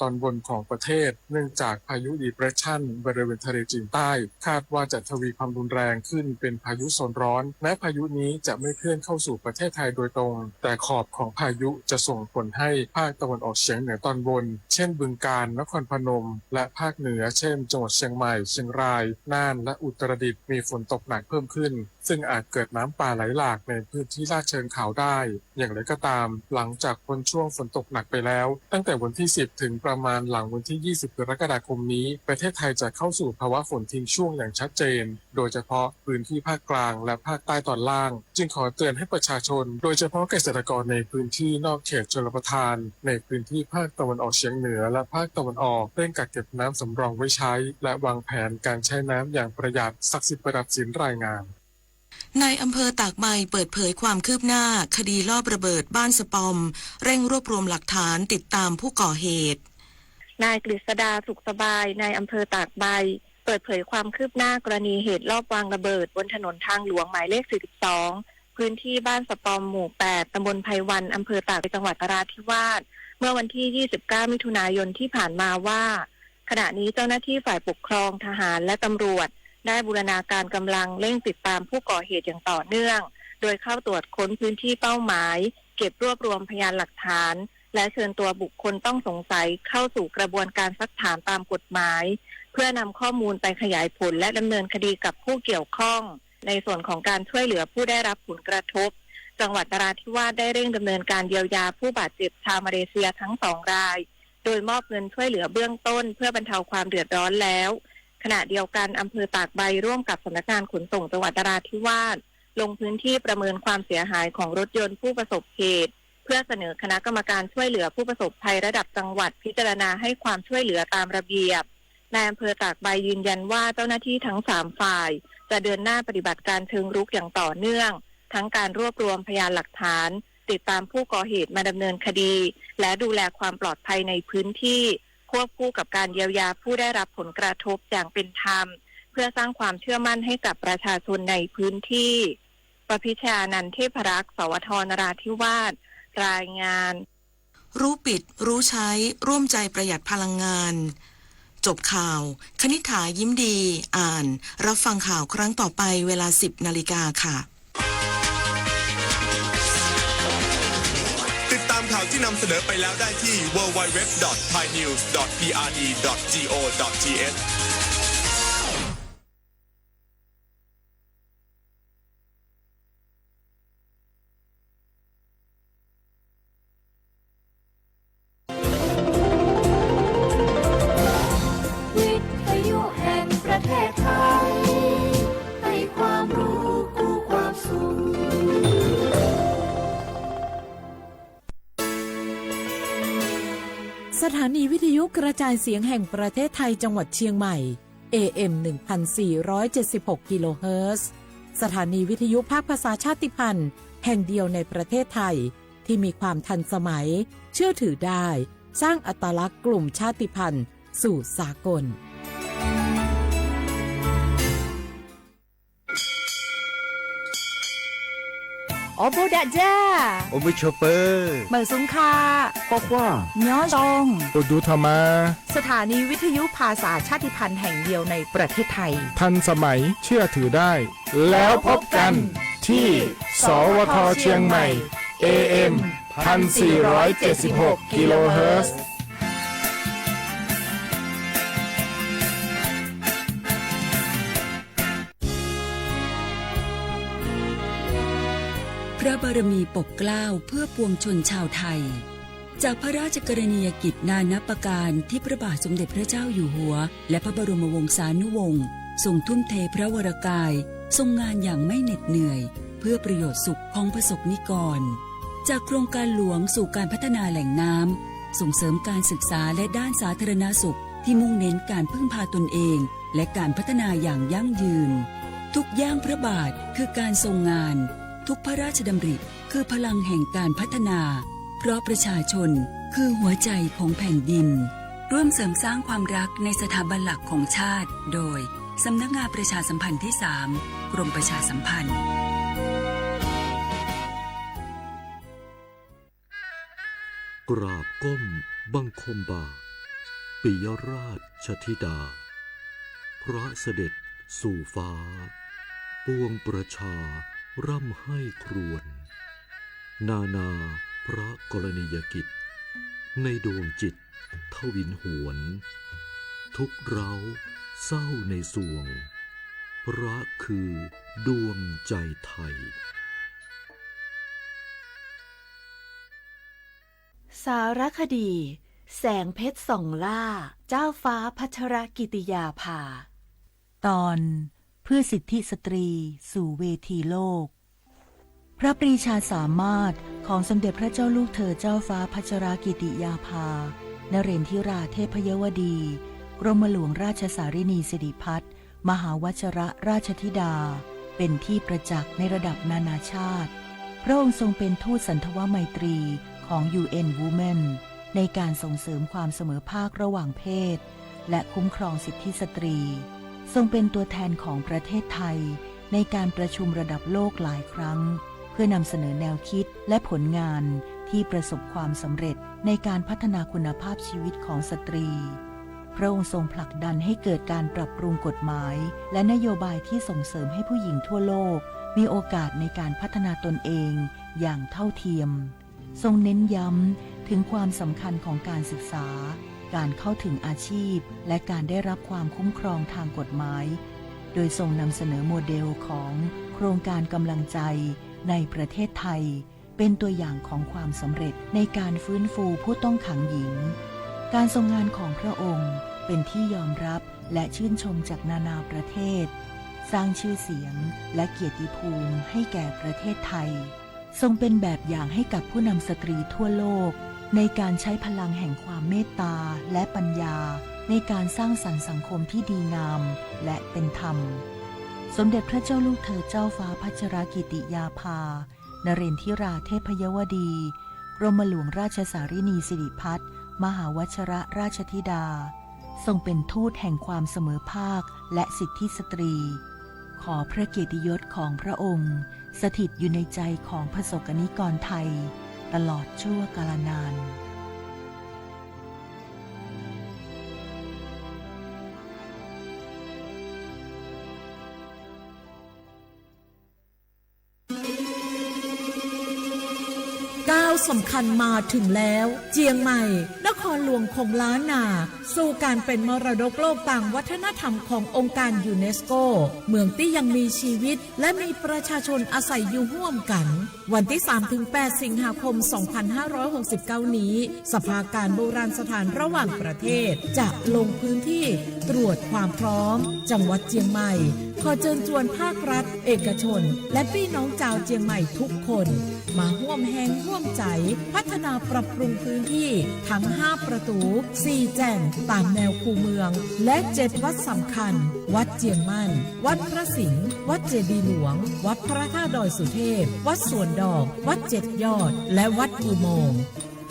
ตอนบนของประเทศ เนื่องจากพายุ depression บริเวณทะเลจีนใต้ คาดว่าจะทวีความรุนแรงขึ้นเป็นพายุโซนร้อน แม้พายุนี้จะไม่เคลื่อนเข้าสู่ประเทศไทยโดยตรง แต่ขอบของพายุจะส่งผลให้ภาคตะวันออกเฉียงเหนือตอนบน เช่น บึงกาฬ นครพนม และภาคเหนือ เช่น จังหวัดเชียงใหม่ เชียงราย น่าน และอุตรดิตถ์ มีฝนตกหนักเพิ่มขึ้น ซึ่งอาจเกิดน้ำป่าไหลหลากในพื้นที่ลาดเชิงเขาได้ อย่างไรก็ตาม หลังจากพ้นช่วงฝนตกหนักไปแล้ว ตั้งแต่วันที่ สิบ ถึงประมาณหลังวันที่ ยี่สิบ กรกฎาคมนี้ ประเทศไทยจะเข้าสู่ภาวะฝนทิ้งช่วงอย่างชัดเจน โดยเฉพาะพื้นที่ภาคกลางและภาคใต้ตอนล่าง จึงขอเตือนให้ประชาชน โดยเฉพาะเกษตรกรในพื้นที่นอกเขตชลประทาน ในพื้นที่ภาคตะวันออกเฉียงเหนือและภาคตะวันออก เร่งกักเก็บน้ำสำรองไว้ใช้ และวางแผนการใช้น้ำอย่างประหยัด ศักดิ์สิทธิ์ ประดับศิลป์ รายงาน นายอำเภอตากใบเปิดเผยความคืบหน้าคดีลอบระเบิดบ้านสะปอม เร่งรวบรวมหลักฐานติดตามผู้ก่อเหตุ นายกฤษดา สุขสบาย นายอำเภอตากใบ เปิดเผยความคืบหน้ากรณีเหตุลอบวางระเบิดบนถนนทางหลวงหมายเลข สี่สิบสอง พื้นที่บ้านสะปอม หมู่ แปด ตำบลไพวัน อำเภอตากใบ จังหวัดนราธิวาส เมื่อวันที่ ยี่สิบเก้า มิถุนายนที่ผ่านมาว่า ขณะนี้เจ้าหน้าที่ฝ่ายปกครอง ทหาร และตำรวจ ได้บูรณาการกำลังเร่งติดตามผู้ก่อเหตุอย่างต่อเนื่อง โดยเข้าตรวจค้นพื้นที่เป้าหมาย เก็บรวบรวมพยานหลักฐาน และเชิญตัวบุคคลต้องสงสัยเข้าสู่กระบวนการซักถามตามกฎหมาย เพื่อนำข้อมูลไปขยายผลและดำเนินคดีกับผู้เกี่ยวข้อง ในส่วนของการช่วยเหลือผู้ได้รับผลกระทบ จังหวัดนราธิวาสได้เร่งดำเนินการเยียวยาผู้บาดเจ็บชาวมาเลเซียทั้งสองราย โดยมอบเงินช่วยเหลือเบื้องต้นเพื่อบรรเทาความเดือดร้อนแล้ว ขณะเดียวกันอำเภอตากใบร่วมกับสำนักงานขนส่งจังหวัดนราธิวาส ลงพื้นที่ประเมินความเสียหายของรถยนต์ผู้ประสบเหตุ เพื่อเสนอคณะกรรมการช่วยเหลือผู้ประสบภัยระดับจังหวัดพิจารณาให้ความช่วยเหลือตามระเบียบ นายอำเภอตากใบยืนยันว่าเจ้าหน้าที่ทั้งสามฝ่าย จะเดินหน้าปฏิบัติการเชิงรุกอย่างต่อเนื่อง ทั้งการรวบรวมพยานหลักฐาน ติดตามผู้ก่อเหตุมาดำเนินคดี และดูแลความปลอดภัยในพื้นที่ ควบคู่กับการเยียวยาผู้ได้รับผลกระทบอย่างเป็นธรรม เพื่อสร้างความเชื่อมั่นให้กับประชาชนในพื้นที่ ประพิชญานันท์ เทพรักษ์ สวท นราธิวาส รายงาน รู้ปิด รู้ใช้ ร่วมใจประหยัดพลังงาน จบข่าว คณิษฐา ยิ้มดี อ่าน รับฟังข่าวครั้งต่อไปเวลา สิบนาฬิกาค่ะ ติดตามข่าวที่นำเสนอไปแล้วได้ที่ ดับเบิลยู ดับเบิลยู ดับเบิลยู ดอท ไทยนิวส์ ดอท พีอาร์ดี ดอท จี โอ ดอท ที เอช วิทยุแห่งประเทศไทย ให้ความรู้คู่ความสุข สถานีวิทยุกระจายเสียงแห่งประเทศไทยจังหวัดเชียงใหม่ เอ เอ็ม หนึ่งพันสี่ร้อยเจ็ดสิบหก กิโลเฮิรตซ์ สถานีวิทยุภาคภาษาชาติพันธุ์แห่งเดียวในประเทศไทย ที่มีความทันสมัย เชื่อถือได้ สร้างอัตลักษณ์กลุ่มชาติพันธุ์สู่สากล โอโบดะจ้า โอมิโชเปอร์ เหมยซุงค่ะ ข้อความ ยอดอง โอดูทามา สถานีวิทยุภาษาชาติพันธุ์แห่งเดียวในประเทศไทย ทันสมัย เชื่อถือได้ แล้วพบกันที่ สวท เชียงใหม่ เอ เอ็ม พันสี่ร้อยเจ็ดสิบหก กิโลเฮิรตซ์ พระบารมีปกเกล้าเพื่อปวงชนชาวไทย จากพระราชกรณียกิจนานับประการที่พระบาทสมเด็จพระเจ้าอยู่หัว และพระบรมวงศานุวงศ์ทรงทุ่มเทพระวรกาย ทรงงานอย่างไม่เหน็ดเหนื่อย เพื่อประโยชน์สุขของประสบนิกร จากโครงการหลวงสู่การพัฒนาแหล่งน้ำ ส่งเสริมการศึกษาและด้านสาธารณสุข ที่มุ่งเน้นการพึ่งพาตนเอง และการพัฒนาอย่างยั่งยืน ทุกย่างพระบาทคือการทรงงาน ทุกพระราชดำริคือพลังแห่งการพัฒนา เพราะประชาชนคือหัวใจของแผ่นดิน ร่วมเสริมสร้างความรักในสถาบันหลักของชาติ โดย สำนักงานประชาสัมพันธ์ที่สาม กรมประชาสัมพันธ์ กราบก้มบังคมบาท ปิยราชธิดา พระเสด็จสู่ฟ้า ปวงประชาร่ำไห้ครวญ นานาพระกรณียกิจ ในดวงจิตทวินหวน ทุกข์ร้าวเศร้าในสวง พระคือดวงใจไทย สารคดี แสงเพชรส่องล่า เจ้าฟ้าพัชรกิติยาภา ตอน เพื่อสิทธิสตรีสู่เวทีโลก พระปรีชาสามารถของสมเด็จพระเจ้าลูกเธอเจ้าฟ้าพัชรกิติยาภา นเรนทิราเทพยวดี กรมหลวงราชสารินีสิริพัฒน์ มหาวชรราชธิดา เป็นที่ประจักษ์ในระดับนานาชาติ พระองค์ทรงเป็นทูตสันทวไมตรีของ ยู เอ็น Women ในการส่งเสริมความเสมอภาคระหว่างเพศ และคุ้มครองสิทธิสตรี ทรงเป็นตัวแทนของประเทศไทยในการประชุมระดับโลกหลายครั้ง เพื่อนำเสนอแนวคิดและผลงานที่ประสบความสำเร็จในการพัฒนาคุณภาพชีวิตของสตรี พระองค์ทรงผลักดันให้เกิดการปรับปรุงกฎหมายและนโยบายที่ส่งเสริมให้ผู้หญิงทั่วโลกมีโอกาสในการพัฒนาตนเองอย่างเท่าเทียม ทรงเน้นย้ำถึงความสำคัญของการศึกษา การเข้าถึงอาชีพ และการได้รับความคุ้มครองทางกฎหมาย โดยทรงนำเสนอโมเดลของโครงการกำลังใจในประเทศไทย เป็นตัวอย่างของความสำเร็จในการฟื้นฟูผู้ต้องขังหญิง การทรงงานของพระองค์เป็นที่ยอมรับและชื่นชมจากนานาประเทศ สร้างชื่อเสียงและเกียรติภูมิให้แก่ประเทศไทย ทรงเป็นแบบอย่างให้กับผู้นำสตรีทั่วโลก ในการใช้พลังแห่งความเมตตาและปัญญา ในการสร้างสรรค์สังคมที่ดีงามและเป็นธรรม สมเด็จพระเจ้าลูกเธอเจ้าฟ้าพัชรกิติยาภา นเรนทิราเทพยวดี กรมหลวงราชสารินีสิริพัฒน์ มหาวชรราชธิดา ทรงเป็นทูตแห่งความเสมอภาคและสิทธิสตรี ขอพระเกียรติยศของพระองค์ สถิตอยู่ในใจของประสบกนิกรไทย ตลอดชั่วกาลนาน ก้าวสำคัญมาถึงแล้ว เจียงใหม่ นครหลวงของล้านนา สู่การเป็นมรดกโลกตามวัฒนธรรมขององค์การยูเนสโก เมืองตี้ยังมีชีวิต และมีประชาชนอาศัยอยู่ฮ่วมกั๋น วันตี้สามถึงแปด สิงหาคม สองพันห้าร้อยหกสิบเก้า นี้ สภาการโบราณสถานระหว่างประเทศ จะลงพื้นที่ตรวจความพร้อม จังหวัดเจียงใหม่ ขอเจิญจวนภาครัฐ เอกชน และปี้น้องจาวเจียงใหม่ทุกคน มาฮ่วมแฮงฮ่วมใจ๋ พัฒนาปรับปรุงพื้นที่ทั้งห้าประตู๋ สี่แจ่ง ต๋ามแนวคูเมือง และเจ็ดวัดสำคัญ วัดเจียงมั่น วัดพระสิงห์ วัดเจดีย์หลวง วัดพระธาตุดอยสุเทพ วัดสวนดอก วัดเจ็ดยอด และวัดอุโมงค์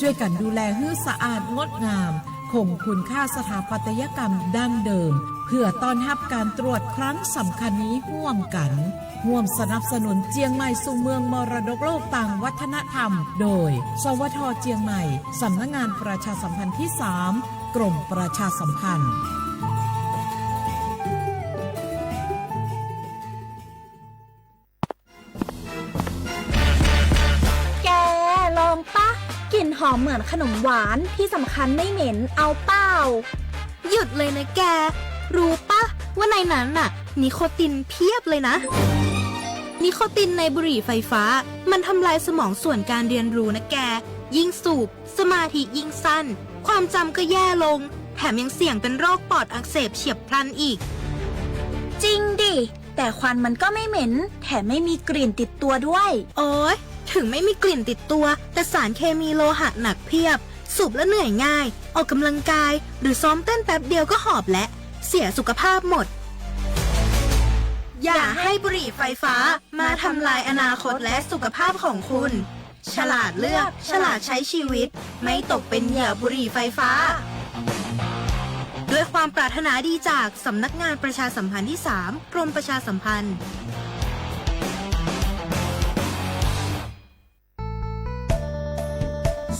จ้วยกั๋นดูแลหื้อสะอาดงดงาม คงคุณค่าสถาปัตยกรรมดั้งเดิม เพื่อต้อนฮับก๋านตรวจครั้งสำคัญนี้ฮ่วมกั๋น ฮ่วมสนับสนุนเจียงใหม่สู่เมืองมรดกโลกตางวัฒนธรรม โดย สวท เจียงใหม่ สำนักงานประชาสัมพันธ์ที่สาม กรมประชาสัมพันธ์ แก ลองปะ กลิ่นหอมเหมือนขนมหวาน ที่สำคัญไม่เหม็น เอาเปล่า หยุดเลยนะแก รู้ปะว่าในนั้นน่ะ นิโคตินเพียบเลยนะ นิโคตินในบุหรี่ไฟฟ้า มันทำลายสมองส่วนการเรียนรู้นะแก ยิ่งสูบ สมาธิยิ่งสั้น ความจำก็แย่ลง แถมยังเสี่ยงเป็นโรคปอดอักเสบเฉียบพลันอีก จริงดิ แต่ควันมันก็ไม่เหม็น แถมไม่มีกลิ่นติดตัวด้วย โอ๊ย ถึงไม่มีกลิ่นติดตัว แต่สารเคมีโลหะหนักเพียบ สูบแล้วเหนื่อยง่าย ออกกำลังกาย หรือซ้อมเต้นแป๊บเดียวก็หอบแล้ว เสียสุขภาพหมด อย่าให้บุหรี่ไฟฟ้ามาทำลายอนาคตและสุขภาพของคุณ ฉลาดเลือก ฉลาดใช้ชีวิต ไม่ตกเป็นเหยื่อบุหรี่ไฟฟ้า ด้วยความปรารถนาดีจากสำนักงานประชาสัมพันธ์ที่สาม กรมประชาสัมพันธ์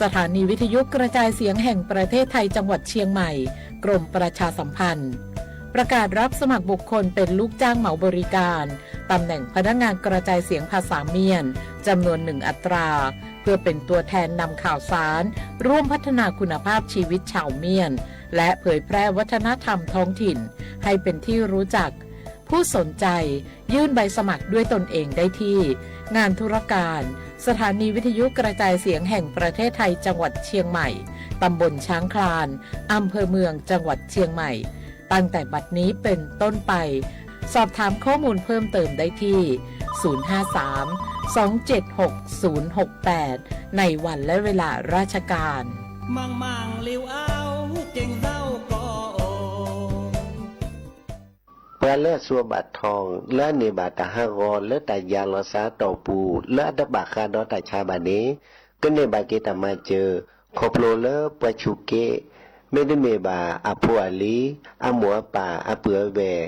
สถานีวิทยุกระจายเสียงแห่งประเทศไทยจังหวัดเชียงใหม่ กรมประชาสัมพันธ์ ประกาศรับสมัครบุคคลเป็นลูกจ้างเหมาบริการ ตำแหน่งพนักงานกระจายเสียงภาษาเมียน จำนวนหนึ่งอัตรา เพื่อเป็นตัวแทนนำข่าวสาร ร่วมพัฒนาคุณภาพชีวิตชาวเมียน และเผยแพร่วัฒนธรรมท้องถิ่น ให้เป็นที่รู้จัก ผู้สนใจ ยื่นใบสมัครด้วยตนเองได้ที่ งานธุรการ สถานีวิทยุกระจายเสียงแห่งประเทศไทยจังหวัดเชียงใหม่ ตำบลช้างคลาน อำเภอเมืองจังหวัดเชียงใหม่ ตั้งแต่บัดนี้เป็นต้นไป สอบถามข้อมูลเพิ่มเติมได้ที่ ศูนย์ห้าสาม สองเจ็ดหก ศูนย์หกแปด ในวันและเวลาราชการ ပှၤလၢအစူးအဘၣ်ထီၣ် လၢအန့ၢ်ဘၣ်တၢ်ဟးဂီၤလၢတၢ်ယၤလီၤစးအတီၢ်ပူၤ လၢအတဘၣ်ဃးဒီးတၢ်ဆါဘၣ်န့ၣ် ကန့ၢ်ဘၣ်က့ၤတၢ်မၤစၢၤ ခီဖျိလၢပှၤဆူးက့ မ့တမ့ၢ်ဘၣ်အဖိအလံၤ အမိၢ်အပၢ် အပုၢ်အဝဲၢ်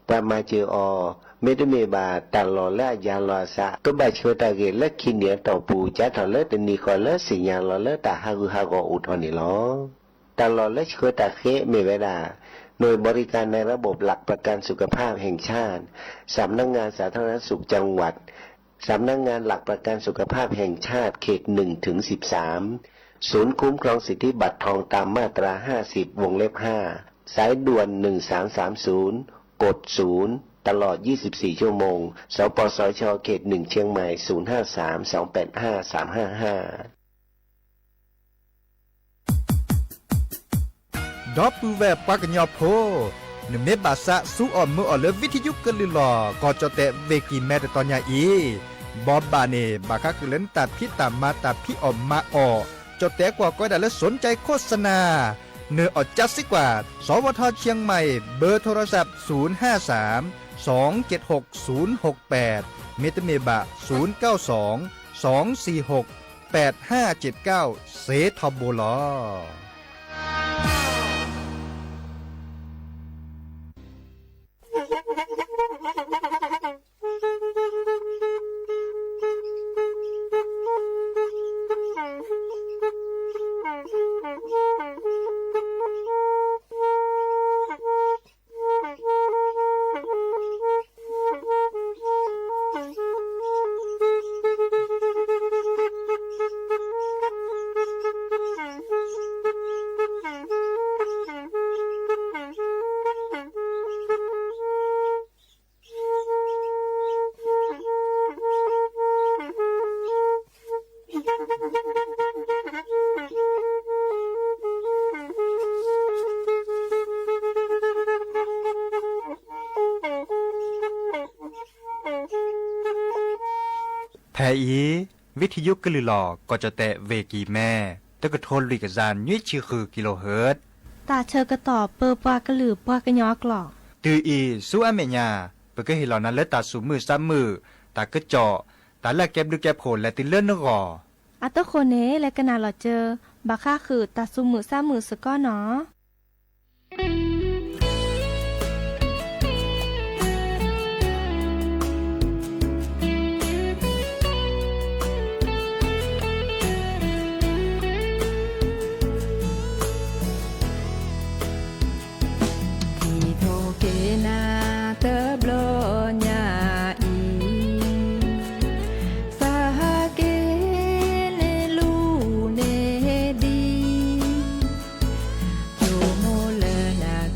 ပှၤမၤစၢၤအီၤ မ့တမ့ၢ်ဘၣ်တၢ်လီၢ်လၢအယၤလီၤအသး ကဘၣ်ဆှၢတၢ်ဂ့ၢ်လၢခံနံၣ်အတီၢ်ပူၤ စးထီၣ်လၢတနံၤဃီလၢသ့ၣ်ညါလီၤလၢတၢ်ဟးဂူာ်ဟးဂီၤအိၣ်ထီၣ်န့ၣ်လီၤ. တၢ်လီၢ်လၢဆှၢတၢ်ဃဲမ့ၢ်ဝဲဒၣ် หน่วยบริการในระบบหลักประกันสุขภาพแห่งชาติ สำนักงานสาธารณสุขจังหวัด สำนักงานหลักประกันสุขภาพแห่งชาติเขตหนึ่งถึงสิบสาม ศูนย์คุ้มครองสิทธิบัตรทองตามมาตราห้าสิบ วงเล็บห้า สายด่วนหนึ่งสามสามศูนย์ กดศูนย์ ตลอดยี่สิบสี่ชั่วโมง สปสช เขตหนึ่งเชียงใหม่ ศูนย์ห้าสาม สองแปดห้า สามห้าห้า ဒီပုၢ်ဝဲၢ်ပှၤကညီဖိ, နမ့ၢ်ဘၣ်သးစူအီၣ်မုာ်အီၣ်လၢ ဝံထယုကလုၢ်လီၤ ကီၢ်ကၠီၣ်တဲၣ် ဝ့ၢ်ကံၢ်မဲ တတီၤညါအံၤ, ဘီဘၣ်န့ၣ် ဘၣ်ဃးဃုာ်လၢနတၢ်ဖံးတၢ်မၤ တၢ်ဖံးအီၣ်မၤအီၣ်, ကၠီၣ်တဲၣ်ကွၢ်ကီဒၣ်လၢ สนใจโฆษณา နၢ်အီၣ်ကၠါစ့ၢ်ကီး, สวท เชียงใหม่ เบอร์โทรศัพท์ ศูนย์ห้าสาม สองเจ็ดหก ศูนย์หกแปด မ့တမ့ၢ်ဘၣ် ศูนย์เก้าสอง สองสี่หก แปดห้าเจ็ดเก้า စ့ထီဘိလီၤ. ဖဲအံၤ ဝံထယုကလုၢ်လီၤ ကီၢ်ကၠီၣ်တဲၣ် ဝ့ၢ်ကံၢ်မဲ တကထိလွံၢ်ကယၤနွံဆံဃု kilohertz တၢ်ဆၢကတီၢ်ပၢပှၤကလုာ်ပှၤကညီအကျိာ်. တုၤအံၤ ဆူအမဲာ်ညါ ပကဟ့ၣ်လီၤနၤလၢတၢ်သူၣ်မုာ်သးမုာ်, တၢ်ကစီၣ်, တၢ်လၢအကဲဘျုးကဲဖှိၣ်လဲၤတုၤလၢနဂီၢ်. အတဃိန့ၣ် လဲၤကနၣ်လီၤစၢၤ ဘၣ်ဃးဃုာ်တၢ်သူၣ်မုာ်သးမုာ်စ့ၢ်ကီးနီၤ. ထံၣ်ထီၣ်က့ၤနၤတဘျီညါအံၤ, သးဟးက့ၤန့ၢ်လူန့ၢ်ဒံး, ဆိကမိၣ်လၢနၤ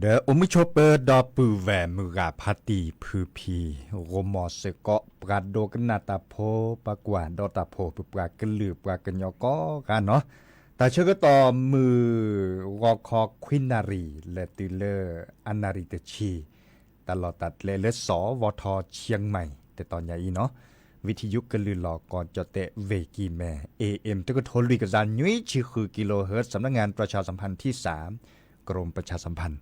ဒီးအိၣ်မုာ်ဆိးပၢၤဒီပုၢ်ဝဲၢ်မုၢ်ဂၤဖါတံၢ်ဖုဖံ ဂိၢ်မီၢ်စ့ၢ်ကီး ပှၤဒိကနၣ်တၢ်ဖိ ပှၤကွၢ်ဒီးတၢ်ဖိ ပပှၤကလုာ်ပှၤကညီကိးဂၤနီၤ, တၢ်ဆၢကတီၢ်မုၢ်ဂီၤခီခွံနၣ်ရံၣ် လဲၤတုၤလၢအနၣ်ရံၣ်တဆံ တၢ်လီၢ်တၢ်ကျဲလၢစီၤဝီထီ เชียงใหม่ တတီၤညါအံၤနီၤ, วิทยุကလုာ်လီၤကီၢ်ကၠီၣ်တဲၣ် ဝ့ၢ်ကံၢ်မဲ เอเอ็ม တကထိလွံၢ်ကယၤနွံဆံဃုကံလိၣ်ဟၢၣ် สำนักงานประชาสัมพันธ์ที่สาม กรมประชาสัมพันธ์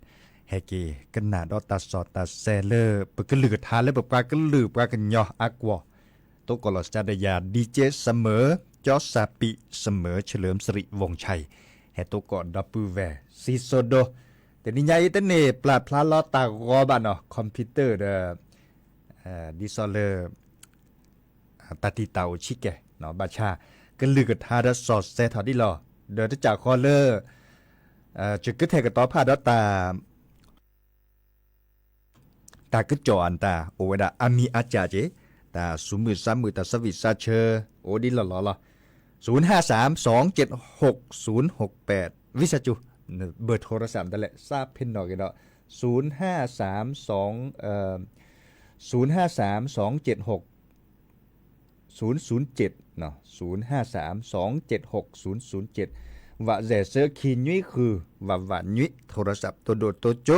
ဟဲက့ၤကနၣ်ဒီးတၢ်စီၣ်တၢ်ဆဲလၢ ပကလုၢ်ကထါလၢပပှၤကလုာ်ပှၤကညီအကွီၢ်, တိကိၣ်လီၤစၢ်ဒယၤ DJ เสมอ ကၠီစၣ်ပံးเสมอ เฉลิมสิริวงศ์ชัย ဟဲတိကိၣ်ဒီပုၢ်ဝဲၢ်စံၣ်စိၤဒိ, တနံၤညါအံၤတန့ၢ်ပျၢ်ဖျါလီၤတၢ်ဂီၤဘၣ်နီၤ computer ဒီး ဒ်သိးလၢ တၢ်တံာ်တာ်အိၣ်ဆံးကဲၤ ဘၣ်ဆၣ် ကလုၢ်ကထါဒီးစီၣ်စဲထီၣ်ဒ်လီၤ, ဒီးတကးဃီလၢ ယကထဲးကတီၤဖးဒီးတၢ် တၢ်ကစီၣ်အတၢ်အိၣ်ဝဲဒၣ် အမံၤအစၢ်က့ၤ, တၢ်စူၤမုာ်စါမုာ် တၢ်ဆၢဝံၣ်စါဆၢ အိၣ်ဒ်လီၢ်လီၢ်လီၤ. ศูนย์ห้าสามสองเจ็ดหกศูนย์หกแปด ဝံသးစူၤ เบอร์โทรศัพท์ ဒ်လဲၣ် စးဖဲနီၣ်က့ၤဒီး ศูนย์ห้าสามสอง เอ่อ ศูนย์ห้าสามสองเจ็ดหก ศูนย์ศูนย์เจ็ด เนาะ ศูนย์ห้าสามสองเจ็ดหกศูนย์ศูนย์เจ็ด ဝးစဲးဆၢခံနွံဃု ဝးဝးနွံ โทรศัพท์ တိဒိၣ်တိကၠိ,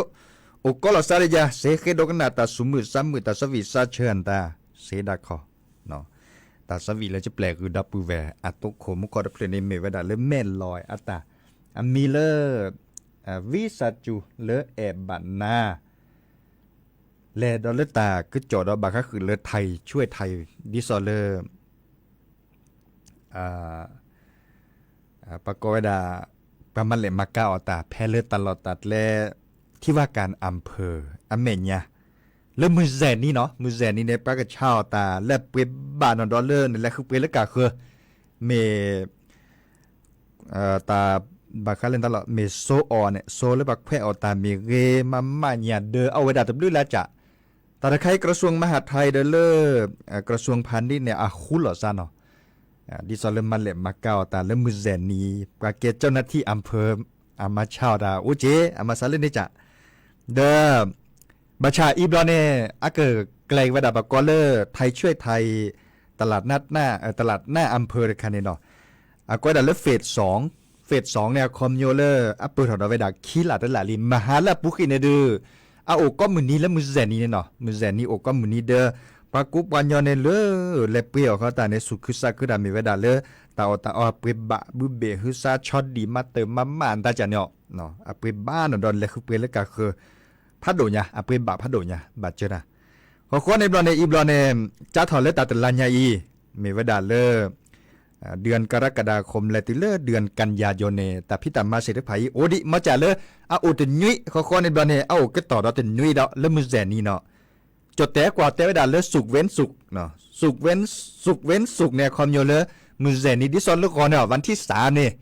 အိၣ်ကီးလီၤစါဒယၤ စ့ဃ့ဒိကနၣ်တၢ်စူၤမုာ်စါမုာ် တၢ်ဆၢဝံၣ်စါဆၢအတၢ် စ့ဒၣ်ခီ, တၢ်ဆၢဝံၣ်လၢကပျဲၢ်ဂုၤဒီပုၢ်ဝဲၢ် အသိခိၣ်မူခိၣ်တဖျၢၣ်န့ၣ် မ့ၢ်ဝဲဒၣ်လၢမဲၢ်လီၤအတၢ် အမံၤလၢ ဝံသးစူၤလၢအဲၣ်ဘၣ်နၤ လဲၤဒီးလၢတၢ်ကစီၣ်ဒီးဘၣ်ဃးဃုာ်လၢ ไทยช่วยไทย ဒ်သိးလၢ ပှၤကိးဝဲဒၣ် ပှၤမၤလဲၣ်မၤကၤအီၣ်တၢ် ဖဲလၢတၢ်လီၢ်တၢ်ကျဲ ထံဝၢ်ကၣ်အၣ်ဖၢၣ် အမဲာ်ညါ လၢမုၢ်စဲၤနံၤနီၤ မုၢ်စဲၤနံၤန့ၣ် ပှၤကဆါအီၣ်တၢ် လၢပှ့ၤဘၣ်နီၢ်ဒီးလၢနလဲၤဃုပှ့ၤလၢကၢ်ဃၢၤ မ့ၢ် တၢ်ဘၣ်ဃးလၢတၢ်လီၢ် မ့ၢ်စိအီၣ်န့ၣ် စိလၢပှၤခွဲးအီၣ်တၢ်မ့ၢ်ဂ့ၤ မၤမၣ်ညၣ်ဒၢ အဝဲဒၣ်တဘျုးလၢကၠး, တၢ်တခါအံၤ กระทรวงมหาดไทย ဒီးလၢ กระทรวงพาณิชย์ န့ၣ် အဃူလီၤစါနီၤ, ဒ်သိးလၢမၤလဲၣ်မၤကၤအီၣ်တၢ်လၢမုၢ်စဲၤနံၤ ပှၤကဲ เจ้าหน้าที่อำเภอ အမၤဆါအီၣ်တၢ် အိၣ်က့ အမၤစးလၢန့ၣ်ကၠး, ဒီး ဘၣ်ဆၣ်အံၤဘျီန့ၣ် အကကျဲၤဝဲဒၣ်ပှၤကိးလၢ ไทยช่วยไทย ตลาดนัดหน้า เอ่อ ตลาดหน้าอำเภอ တခါန့ၣ်နီၤ, အကိးဝဲဒၣ်လၢ phase สอง phase สอง န့ၣ် အခီပညီလၢ အပၢၢ်ထီၣ်ဒီးဝဲဒၣ်ခံလါတလါလံ မဟါလၢအပူၤဃံန့ၣ်ဒီး အအိၣ်ကိးမုၢ်နံၤလၢမုၢ်စဲၤနံၤန့ၣ်နီၤ မုၢ်စဲၤနံၤအိၣ်ကိးမုၢ်နံၤဒီး ပှၤကူပှၤညီန့ၣ်လၢ လဲၤပှ့ၤအီၣ်ဃီတၢ်န့ၣ် စူးခုစးခုတၢ်မ့ၢ်ဝဲဒၣ်လၢ တၢ်အီၣ်တၢ်အီပှ့ၤဘၣ် ဘုဘ့ၣ်ဟုစါဆီဒံၣ်မၤတၢ်မၤမၣ်အတၢ်ကၠးန့ၣ်အီၤ, အပှ့ၤဘၣ်နီၢ်ဒီးလဲၤဃုပှ့ၤလၢကၢ်ဃၢၤ ဖးဒိၣ်ညါ အပှ့ၤဘၣ်ဖးဒိၣ်ညါ ဘၣ်စၢၤတၢ်, ဃီဃီန့ၣ်ဘျီန့ၣ် အံၤဘျီန့ၣ် ကၠါထီၣ်လၢတၢ်တလါညါအံၤ မ့ၢ်ဝဲဒၣ်လၢ เดือนกรกฎาคม လဲၤတုၤလၢ เดือนกันยายน န့ၣ် တၢ်ဖံးတၢ်မၤစ့ၢ်တဖၣ်အံၤ အိၣ်ဒံးမ့ၢ်ကၠးလၢ အအိၣ်တနွံ ဃီဃီန့ၣ်ဘျီန့ၣ် အအိၣ်ကတီၢ်ဒီးတနွံဒီးလၢမုၢ်စဲၤနံၤနီၤ, ကၠီၣ်တဲာ်ကွၢ်တဲဝဲဒၣ်လၢ ศุกร์เว้นศุกร์ ศุกร์เว้น ศุกร์เว้นศุกร์ န့ၣ် အခီပညီလၢ မုၢ်စဲၤနံၤ ဒ်သိးလၢဂီၤန့ၣ် วันที่สาม န့ၣ်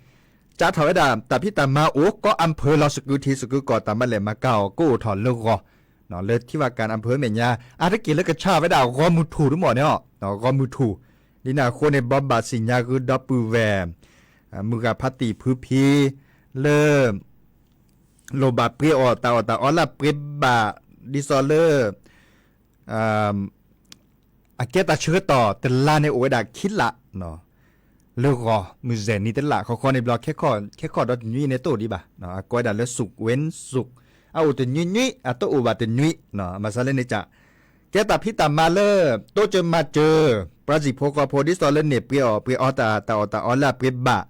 ကၠါထီၣ်ဝဲဒၣ် တၢ်ဖံးတၢ်မၤအိၣ်ကိး อำเภอ လီၤ စကုၤထံးစကုၤကီၢ် တၢ်မၤလဲၣ်မၤကၤအီၣ်ကိးအိၣ်ထီၣ်လၢဂီၤ လၢထံဝၢ်ကၣ် อำเภอ မဲာ်ညါ အါတက့ၢ်လၢကဆါဝဲဒၣ်ဂီၤမုၢ်ထူၣ်တမီၢ်န့ၣ်လီၤ. ဂီၤမုၢ်ထူၣ် ဒ်န့ၣ်အဃိန့ၣ် ဘိးဘၣ်စံၣ်ညါဂုၤဒီပုၢ်ဝဲၢ် မုၢ်ဂၤဖါတံၢ်ဖုဖံ လၢ လိၣ်ဘၣ်ပှ့ၤအီၣ်တၢ်အီၣ်တၢ်အီလၢပှ့ၤဘၣ် ဒ်သိးလၢ အကဲတၢ်ဆၢကတီၢ်တလါန့ၣ် အိၣ်ဝဲဒၣ်ခံလါ လၢဂီၤ မုၢ်စဲၤနံၤတလါ ဃီဃီန့ၣ်ဘျီ ခဲခီၣ်ဒီးတနွံန့ၣ် တအိၣ်ဒံးဘၣ်. အကိးဝဲဒၣ်လၢ ศุกร์เว้นศุกร์ အအိၣ်တနွံနွံ အတအိၣ်ဘၣ်တနွံ မၤစၢၤလၢန့ၣ်ကၠး ကဲတၢ်ဖံးတၢ်မၤလၢ တိစၢၤမၤစၢၤ ပှၤစံၣ်ဖိဃီဖိ ဒ်သိးလၢန့ၣ်ပှ့ၤအီၣ်ပှ့ၤအီတၢ် တၢ်အီၣ်တၢ်အီလၢအပှ့ၤဘၣ်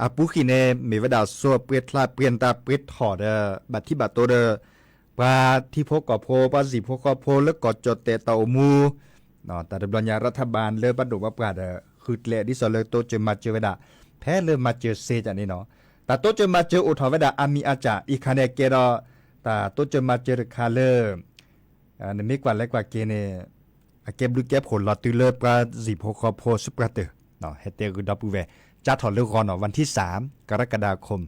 အပူၤဃံန့ၣ် မ့ၢ်ဝဲဒၣ်စိပှ့ၤချါပှ့ၤနတၢ်ပှ့ၤထီၣ်ဒီး ဘၣ်ထံဘၣ်တိဒီး ပှၤထံဖိကီၢ်ဖိ ပှၤစံၣ်ဖိဃီဖိလၢကီၢ်ကၠီၣ်တဲာ်တၢ်အိၣ်မူ တၢ်တဘျီညါ รัฐบาล လၢပှၤဒိၣ်ပှၤပှၢ်ဒီး ဃုကျဲဒ်သိးလၢတိစၢၤမၤစၢၤဝဲဒၣ် ဖဲလၢမၤစၢၤစ့ကၠးန့ၣ်နီၤ. တၢ်တိစၢၤမၤစၢၤအိၣ်ထီၣ်ဝဲဒၣ်အါမံၤအါကၠၢ် အံၤခါန့ၣ်ကဲဒီး တၢ်တိစၢၤမၤစၢၤတခါလၢ နမ့ၢ်ကွၢ်လဲၤကွၢ်က့ၤန့ၣ် အကဲဘျုးကဲဖှိၣ်လီၤတုၤလၢပှၤစံၣ်ဖိဃီဖိစုပှၤတၢၢ် ဟဲတဲဂုၤဒီပုၢ်ဝဲၢ် ကၠါထီၣ်လၢဂီၤနီၤ วันที่สาม กรกฎาคม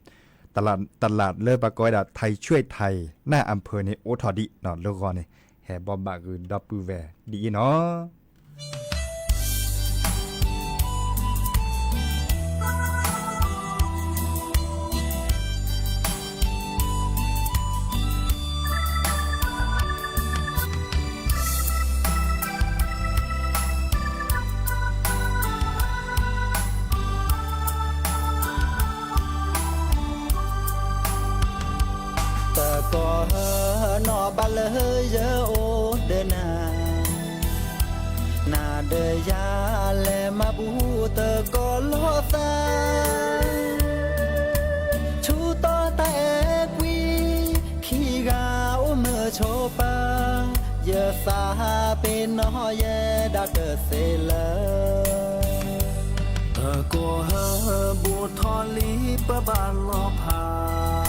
ตลาด ตลาด လၢပှၤကိးဝဲဒၣ် ไทยช่วยไทย หน้าอำเภอ န့ၣ် အိၣ်ထီၣ်ဒံးနီၤ လၢဂီၤန့ၣ် ဟဲဘိးဘၣ်ဂုၤဒီပုၢ်ဝဲၢ်ဒ်အံၤနီၤ. ယအိၣ်ဒီးနၤ, နၤဒီးယၤလဲၤမၤဘူၣ်သကိးလိာ်သး, ဆူတီတၢ်အဲၣ်ကွံ, ခံဂၤအိၣ်မုာ်ဆိးပၢၤ, ယသးပ့ၤနီၣ်ယဲဒၣ်တသ့လၢၤ. သကိးဧၢ, ဘူးထီၣ်လံပဘၣ်လီၤဖး,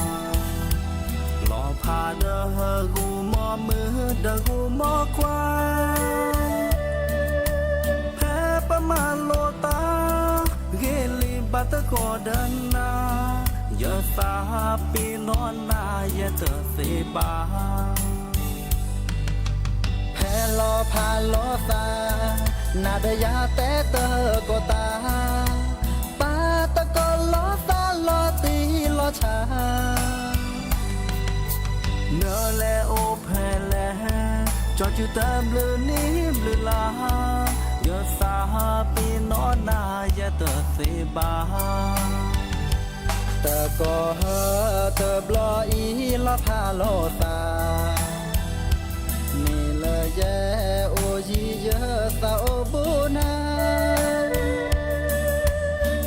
လီၤဖးဒီးဂီၤမီၢ်မုၢ်ဒီးဂီၤမီၢ်ခွါ, ဖဲပမၤလိာ်သး, ဂ့ၤလံဘၣ်သကိးဒီးနၤ, ယသးပ့ၤနီၣ်နၤယဲတသ့ဘၣ်. ဖဲလီၤဖးလိာ်သး, နၤဒီးယၤတဲသကိးသး, ပာ်သကိးလိာ်သးလီၤတံၢ်လီၤဆဲး, နလဲၤအိၣ်ဖဲလဲၣ်, ကၠီစုတဘျုးနံၣ်ဘျုးလါ, ယသးပ့ၤနီၣ်နၤယဲတသ့ဘၣ်. သကိးဧၢ, တဘျီအံၤလီၤဖးလိာ်သး, မ့ၢ်လၢယဲအိၣ်ယံၤယသးအိၣ်ဘူးနၤ,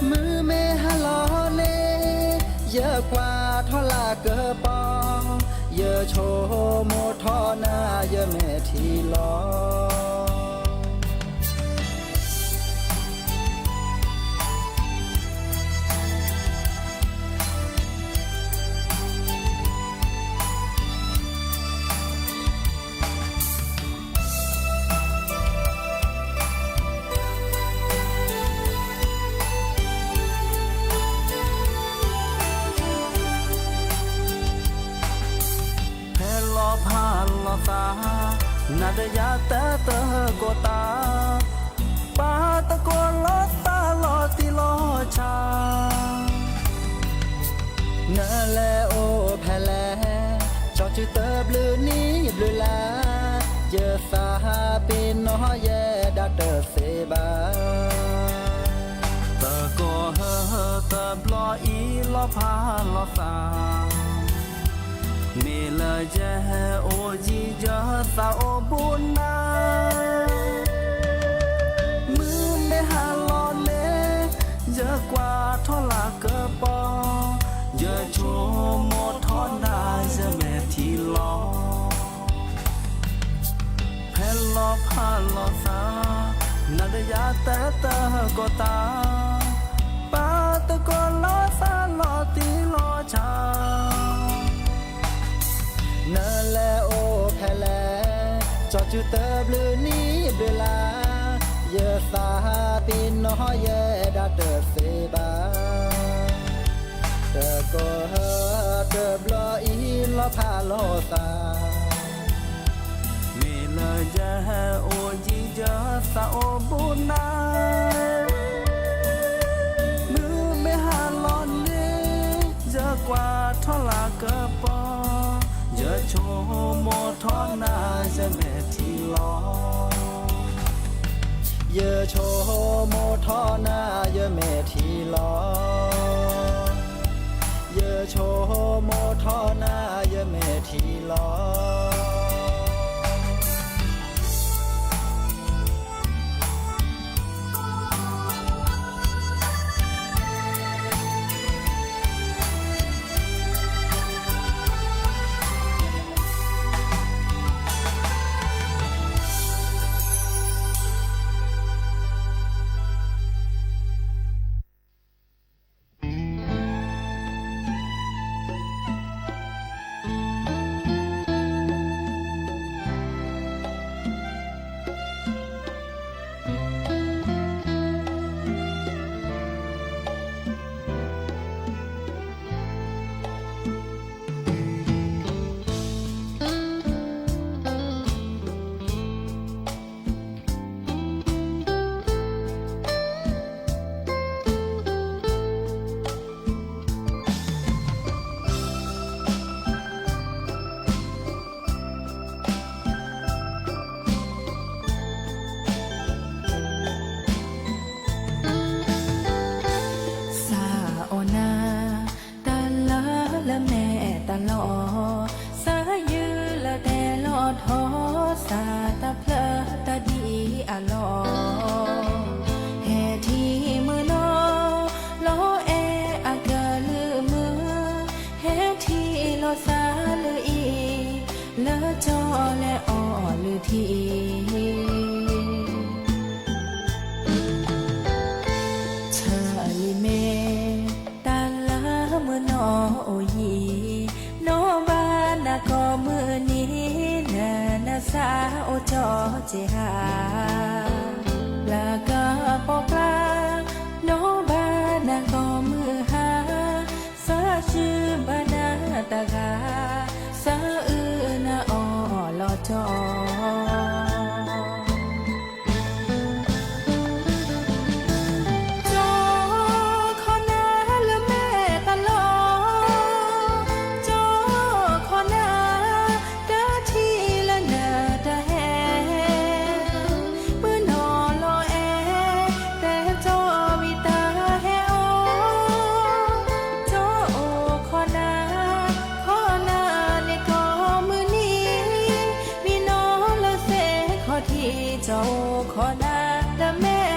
မုၢ်မ့ၢ်ဟါလီၤန့ၣ်, ယကွၢ်ထီၣ်လၢကပီၤ, ယဆိကမိၣ်ထီၣ်နၤယမဲာ်ထံလီၤ. ဖဲလီၤဖးလိာ်သး, နၤဒီးယၤတဲသကိးသး, ပာ်သကိးလိာ်သးလီၤတံၢ်လီၤဆဲး, နလဲၤအိၣ်ဖဲလဲၣ်, ကၠီစုတဘျုးနံၣ်ဘျုးလါ, ယသးပ့ၤနီၣ်ယဲဒၣ်တသ့ဘၣ်. သကိးဧၢ, တဘျီအံၤလီၤဖးလိာ်သး, မ့ၢ်လၢယဲအိၣ်ယံၤယသးအိၣ်ဘူးနၤ, မုၢ်မ့ၢ်ဟါလီၤန့ၣ်, ယကွၢ်ထီၣ်လၢကပီၤ, ယဆိကမိၣ်ထီၣ်နၤယမဲာ်ထံလီၤ. ဖဲလီၤဖးလိာ်သး, နၤဒီးယၤတဲသကိးသး, ပာ်သကိးလိာ်သးလီၤတံၢ်လီၤဆဲး, နလဲၤအိၣ်ဖဲလဲၣ်, ကၠီစုတဘျုးနံၣ်ဘျုးလါ, ယသးပ့ၤနီၣ်ယဲဒၣ်တသ့ဘၣ်. သကိးဧၢ, တဘျီအံၤလီၤဖးလိာ်သး, မ့ၢ်လၢယဲအိၣ်ယံၤယသးအိၣ်ဘူးနၤ, မုၢ်မ့ၢ်ဟါလီၤန့ၣ်, ယကွၢ်ထီၣ်လၢကပီၤ, ယဆိကမိၣ်ထီၣ်နၤယမဲာ်ထံလီၤ. ယဆိကမိၣ်ထီၣ်နၤယမဲာ်ထံလီၤ. ယဆိကမိၣ်ထီၣ်နၤယမဲာ်ထံလီၤ. တၢ်အိၣ်ထီၣ်က့ၤဟါ, လၢကပီၤကျါ, နီၢ်ဘၣ်နၤကီၢ်မုၢ်ဟါ, စၢ်စုဘၣ်နၤတဂၤ, စၢ်အုၣ်နၤအီၣ်လီၤတီၤ ကၠီခီနၤလၢမဲာ်တလီၢ်, ကၠီခီနၤ, တၢ်ထံၣ်လၢနတဟဲ, မုၢ်နီၢ်လီၤအဲၣ်, တဲကၠီဝံၤတၢ်ဟဲအိၣ်, ကၠီအိၣ်ခီနၤ, ခီနၤန့ၣ်ကိးမုၢ်နံၤ, မံနီၤလၢစ့ၢ်ခီၣ်ထံး, ကၠီအိၣ်ခီနၤလၢမဲာ်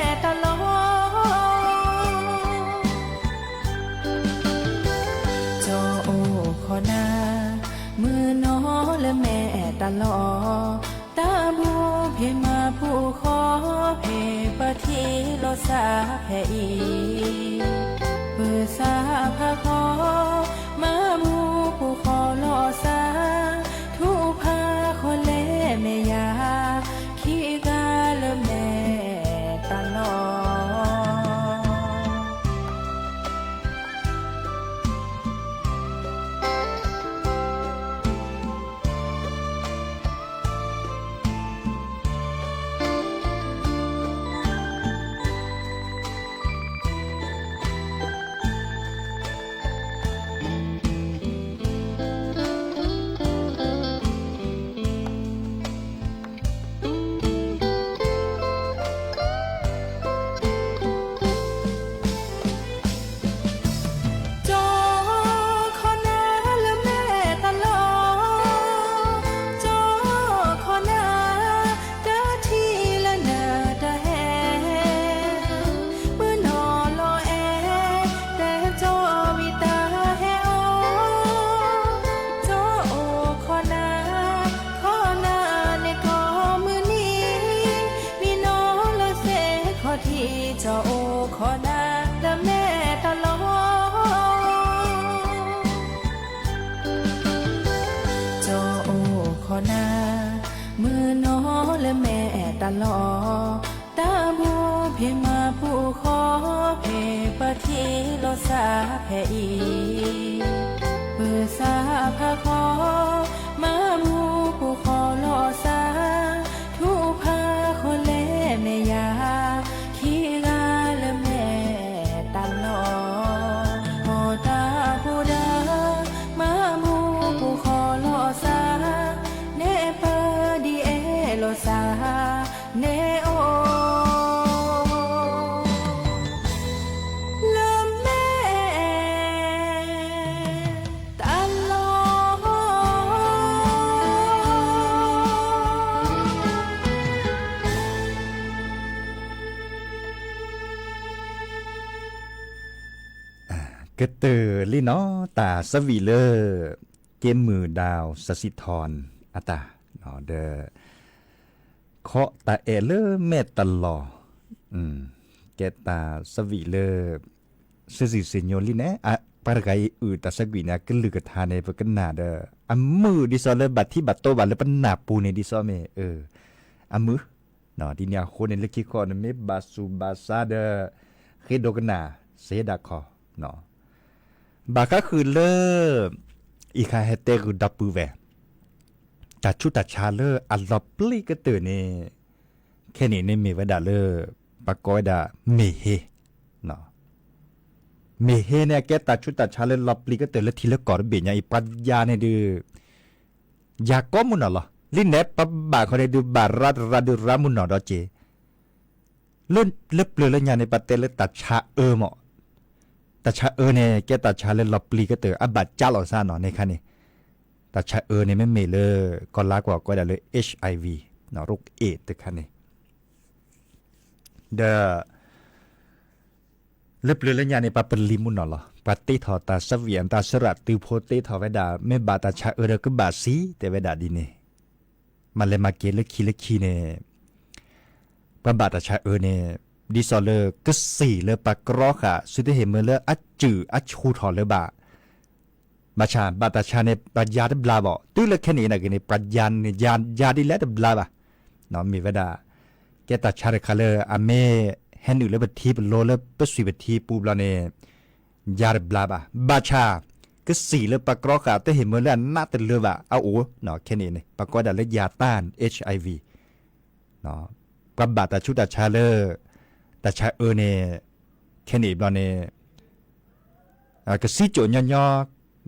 တလီၢ် ကၠီအိၣ်ခီနၤ, မုၢ်နီၤလၢမဲာ်တလီၢ်, တၢ်ဘူၣ်ဖံးမၤဘူၣ်ဃီ, ဖဲပထံၣ်လိာ်စၢ်ဖဲအံၤ, ပသးဖးဃီ, မၤဘူၣ်ပူၤဃီလိာ်စၢ်, ထူၣ်ဖးဃီလဲၤမဲာ်ယၤ, ခံဂၤလၢမဲာ်တလီၢ် ကၠီခီနၤလၢမဲာ်တလီၢ်, ကၠီခီနၤ, တၢ်ထံၣ်လၢနတဟဲ, မုၢ်နီၤလီၤအဲၣ်, တဲကၠီဝံၤတၢ်ဟဲအိၣ်, ကၠီအိၣ်ခီနၤ, ခီနၤန့ၣ်ကိးမုၢ်နံၤ, မံနီၤလၢစ့ၢ်ခီၣ်ထံး, ကၠီအိၣ်ခီနၤလၢမဲာ်တလီၢ် ကၠီအိၣ်ခီနၤ, မုၢ်နီၤလၢမဲာ်တလီၢ်, တၢ်ဘူၣ်ဖံးမၤဘူၣ်ဃီ, ဖဲပထံၣ်လိာ်စၢ်ဖဲအံၤ, ပသးဖးဃီ, မၤဘူၣ်ပူၤဃီလိာ်စၢ်, ထူၣ်ဖးဃီလဲၤမဲာ်ယၤ, ခံဂၤလၢမဲာ်တလီၢ်, ဟီၣ်တၢ်ဖိဒီး, မၤဘူၣ်ပူၤဃီလိာ်စၢ်, နဲပဒံအဲၣ်လိာ်စၢ်, နဲအိၣ် လၢမဲာ်တလီၢ် ကတၢၢ်လံနီၤ တၢ်သးဝံၣ်လၢ က့မုၢ်ဒၢစးစံထီၣ်အတၢ် ဒီး ခီတၢ်အဲၣ်လၢမဲာ်တလီၢ်, ကဲတၢ်သးဝံၣ်လၢ စ့စံၣ်စ့ညိလံန့ၣ် ပှၤတဂၤအံၤအုၣ်တၢ်သးဝံၣ်န့ၣ် အကလုၢ်ကထါန့ၣ် ပကနၣ်ဒီး အမုာ်ဒ်သိးလၢဘၣ်ထံဘၣ်တိဘၣ်လၢပနၢ်ပူၤန့ၣ်ဒ်သိးမ့ၢ် အမုာ် ဒ်န့ၣ်အဃိန့ၣ် လၢခံခီန့ၣ် မ့ၢ်ဘၣ်ဆူးဘၣ်ဆါဒီး ဃ့ဒိကနၣ် စ့ဒၣ်ခီ, ဘၣ်ဃးဃုာ်လၢ အံၤခါဟဲတဲဂုာ်ဒီပုၢ်ဝဲၢ် တၢ်ဆူးတၢ်ဆါလၢအလီၤပျံၤကတၢၢ်န့ၣ် ခဲန့ၣ်န့ၣ်မ့ၢ်ဝဲဒၣ်လၢ ပကိးဝဲဒၣ်မ့ၢ်ဟ့ မ့ၢ်ဟ့န့ၣ် အကဲတၢ်ဆူးတၢ်ဆါလၢလီၤပျံၤကတၢၢ်လၢထံလၢကီၢ်တဘ့ၣ်ညါအံၤ ပှၤယၤန့ၣ်ဒုး ယၤကိးမုၢ်နီၢ်လီၤ. လံန့ၣ် ပဘၣ်ခီန့ၣ်ဒုး ဘၣ်ရၤတရၤဒုးရၤမုၢ်နီၢ်ဒီးက့ၤ လၢပျၢၤလၢညါန့ၣ် ပတဲလၢတၢ်ဆါအၢမး, တၢ်ဆါအၢန့ၣ် ကဲတၢ်ဆါလၢလီၤပျံၤကတၢၢ် အဘၣ်ကၠါလီၤသးနီၤန့ၣ်ခါန့ၣ်, တၢ်ဆါအၢန့ၣ် မ့မ့ၢ်လၢ ကီၢ်လါကွီၢ်ကိးဝဲဒၣ်လၢ HIV ရိကအဲၣ်တခါန့ၣ် ဒီး လၢပျၢၤလၢညါန့ၣ် ပှၤပလံၤမုၢ်နီၢ်လီၤ. ပှၤတ့ထီၣ်တၢ်သးဝံၣ် တၢ်စရၣ်တုၤဖိတ့ထီၣ်ဝဲဒၣ် မ့ၢ်ဘၣ်တၢ်ဆါအၢဒီးကဘၣ်စံး တဲဝဲဒၣ်ဒ်န့ၣ်, မၤလဲၤမၤက့ၤလၢခံလၢခံန့ၣ် ပှၤဘၣ်တၢ်ဆါအၢန့ၣ် ဒ်သိးလၢကစံၣ်လၢပှၤကြီဃာ် သုတဟ့ၣ်မၢလၢအစုၣ်အဆူၣ်ထီၣ်လၢၤဘၣ် ဘၣ်ဆၣ် ဘၣ်တၢ်ဆါန့ၣ် ပှၤယၤတဘျါဘၣ်, တုၤလၢခဲနံၣ်အံၤန့ၣ်ဂ့ၤန့ၣ် ပှၤယၤန့ၣ် ယၤ ယၤဒ်လဲၣ်တဘျါဘၣ်. မ့ၢ်ဝဲဒၣ် ကဲတၢ်ဆါတခါလၢ အမ့ၢ်ဟဲနုာ်လၢပထံပလိၤလၢပစွံၢ်ပထံပူၤဘျီန့ၣ် ယၤတဘျါဘၣ်. ဘၣ်ဆၣ် ကစံၣ်လၢပှၤကြီဃာ်တဟ့ၣ်မၢလၢအနးတလၢဘၣ် အအိၣ်, ခဲနံၣ်န့ၣ် ပှၤကိးဝဲဒၣ်လၢ ယၤတၢ် HIV ပှၤဘၣ်တၢ်ဆူးတၢ်ဆါလၢ တၢ်ဆါအၢန့ၣ် ခဲနံၣ်ဘျီန့ၣ် ကစံကိၣ်ညီညီ,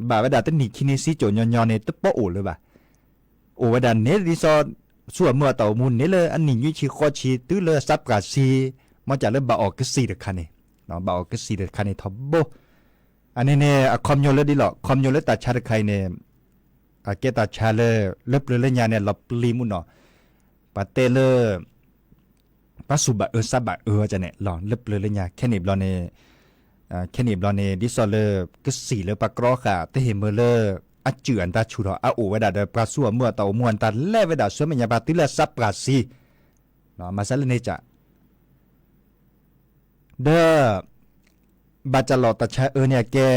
ဘၣ်ဝဲဒၣ်တနံၣ်ခံနံၣ်စံကိၣ်ညီညီန့ၣ် တပီအိၣ်လၢၤဘၣ်. အိၣ်ဝဲဒၣ်န့ၣ်ဒ်သိး ဆူအမုၢ်အတၢ်အိၣ်မူန့ၣ်လၢအနံၣ်နွံဆံဃိးဆံ တုၤလၢအစးပှၢ်ဆံ, မ့ၢ်ကၢ်လၢဘၣ်အီၣ်ကစံၣ်တခါန့ၣ်, ဘၣ်အီၣ်ကစံၣ်တခါန့ၣ်ထီဘိ. အန့ၣ်န့ၣ် အခီပညီလၢဒ်လီၤ, ခီပညီလၢတၢ်ဆါတခါအံၤန့ၣ် အကဲတၢ်ဆါလၢ လၢပျၢၤလၢညါန့ၣ် လီၤပျံၤမူနီၤ, ပှၤတဲလၢ ပှၤစူၢ်ဘၣ်အၢစါဘၣ်အၢန့ၣ်လီၤ, လၢပျၢၤလၢညါ ခဲနံၣ်ဘျီန့ၣ် ခဲနံၣ်ဘျီန့ၣ် ဒ်သိးလၢ ကစံၣ်လၢပှၤကြီဃာ် တဟ့ၣ်မၢလၢ အစုၣ်အတၢ်ဆူၣ်ထီၣ် အအိၣ်ဝဲဒၣ်ဒီး ပှၤဆူအမုၢ်အတၢ်အိၣ်မူအတၢ်လဲၢ်ဝဲဒၣ် ဆၢမဲာ်ညါပှၤတုၤလၢအစးပှၢ်ဆံ, မၤစၢၤလၢန့ၣ်က ဒီး ဘၣ်ကၢ်လီၤတၢ်ဆါအၢန့ၣ်အကဲ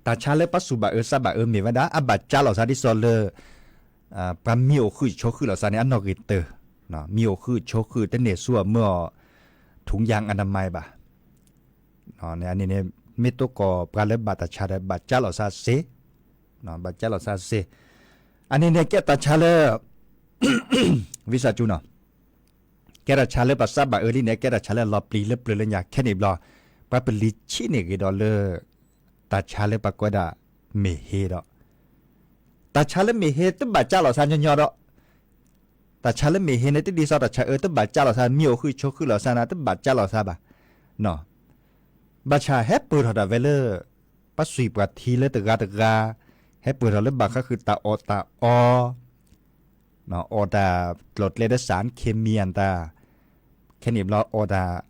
တၢ်ဆါလၢပှၤစူၢ်ဘၣ်အၢစါဘၣ်အၢမ့ၢ်ဝဲဒၣ် အဘၣ်ကၢ်လီၤစါဒ်သိးလၢ ပှၤမံအိၣ်ဃုာ်ဆိးဃုာ်လီၤစါန့ၣ် အနီၣ်ဂံၢ်တၢၢ်, မံအိၣ်ဃုာ်ဆိးဃုာ်တန့ၢ်ဆူအမုၢ်အီၤ ထူယၣ်အနမၤဘၣ်. န့ၣ်န့ၣ် မ့ၢ်တိၢ်ကီၢ်ပှၤလၢဘၣ်တၢ်ဆါဒီး ဘၣ်ကၢ်လီၤစါစ့, ဘၣ်ကၢ်လီၤစါစ့. အန့ၣ်န့ၣ် ကဲတၢ်ဆါလၢ ဝံသးစူၤနီၤ ကဲတၢ်ဆါလၢပှၤစါဘၣ်အၢလံန့ၣ် ကဲတၢ်ဆါလၢအလီၤပျံၤလၢပျၢၤလၢညါခဲနံၣ်ဘျီ, ပှၤပလံၤဆံးန့ၢ်ဂ့ၤဒီးလၢ တၢ်ဆါလၢပှၤကိးဝဲဒၣ် မ့ၢ်ဟ့ဒီး တၢ်ဆါလၢမ့ၢ်ဟ့တဘၣ်ကၢ်လီၤစါညီညီဒီး တၢ်ဆါလၢမ့ၢ်ဟ့န့ၣ် တဒ်သိးတၢ်ဆါအၢတဘၣ်ကၢ်လီၤစါ မံအိၣ်ဃုာ်ဆိးဃုာ်လီၤစါန့ၣ် တဘၣ်ကၢ်လီၤစါဘၣ်. ဘၣ်ဆၣ်ဟဲပၢၢ်ထီၣ်ဒၣ်ဝဲလၢ ပှၤစွံၣ်ပှၤထံလၢတဂၤတဂၤ, ဟဲပၢၢ်ထီၣ်လၢဘၣ်ဃးဃုာ်တၢ်အီၣ်တၢ်အီ အီၣ်တၢ်ကျီၣ်ကျဲဒီး စၣ်ခ့မံအတၢ်, ခဲနံၣ်ဘျီအီၣ်တၢ်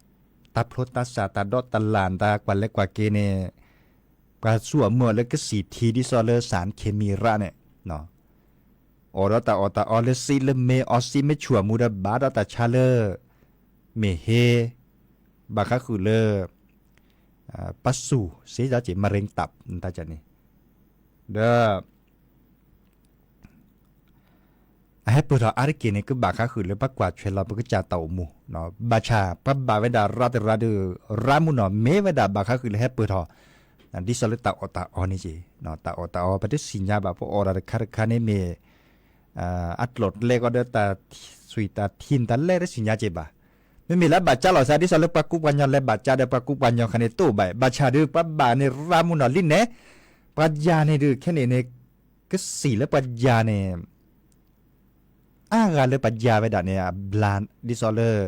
တၢ်ဖျိတၢ်စၢ်တၢ်ဒီတၢ်လၢ်တၢ်ကွၢ်လဲၤကွၢ်က့ၤန့ၣ်, ပှၤဆူအမုၢ်အီၤလၢကစံၣ်ထံဒ်သိးလၢ စၣ်ခ့မံရၣ်န့ၣ်, အီၣ်ဒီးတၢ်အီၣ်တၢ်အီလၢစံးလၢမ့ၢ်အီစံးမ့ၢ်ဆူၣ်အမူဒီး ဘၣ်ဒီးတၢ်ဆါလၢ မ့ၢ်ဟ့ ဘၣ်ဃးဃုာ်လၢ ပှၤစူၢ်စ့ၢ်ကီး မရ့တၢ်န့ၣ်, ဒီး အဟဲပၢၢ်ထီၣ်အါတက့ၢ်န့ၣ် ကဘၣ်ဃးဃုာ်လၢပှၤကွၢ်ထွဲလီၤပကစၢ်တၢ်အိၣ်မူ, ဘၣ်ဆၣ်ပှၤဘၣ်ဝဲဒၣ်ရၣ်တရၣ်ဒီး ရၣ်မူနီၤ မ့ၢ်ဝဲဒၣ်ဘၣ်ဃးဃုာ်လၢဟဲပၢၢ်ထီၣ် ဒ်သိးလၢတၢ်အီၣ်တၢ်အီန့ၣ်က့ၤ, တၢ်အီၣ်တၢ်အီ ပတသ့ၣ်ညါဘၣ်ပအီၣ်တၢ်တခါတခါန့ၣ်မ့ၢ် အကျီၣ်ကျဲကီဒီးတၢ်စွံၣ်တၢ်ထံန့ၣ် တၢ်လဲၤတသ့ၣ်ညါက့ၤဘၣ်. မ့မ့ၢ်လၢအဘၣ်ကၢ်လီၤစါ ဒ်သိးလၢပှၤကူပှၤညီလဲၤဘၣ်ကၢ်ဒီး ပှၤကူပှၤညီခါန့ၣ်တအိၣ်ဘၣ်, ဘၣ်ဆၣ်ဒီးပှၤဘၣ်န့ၣ်ရၣ်မူနီၤလံန့ၣ်, ပှၤယၤန့ၣ်ဒုး ခဲနံၣ်န့ၣ် ကစံၣ်လၢပှၤယၤန့ၣ် အါဂၤလၢပှၤယၤဝဲဒၣ်န့ၣ် ဒ်သိးလၢ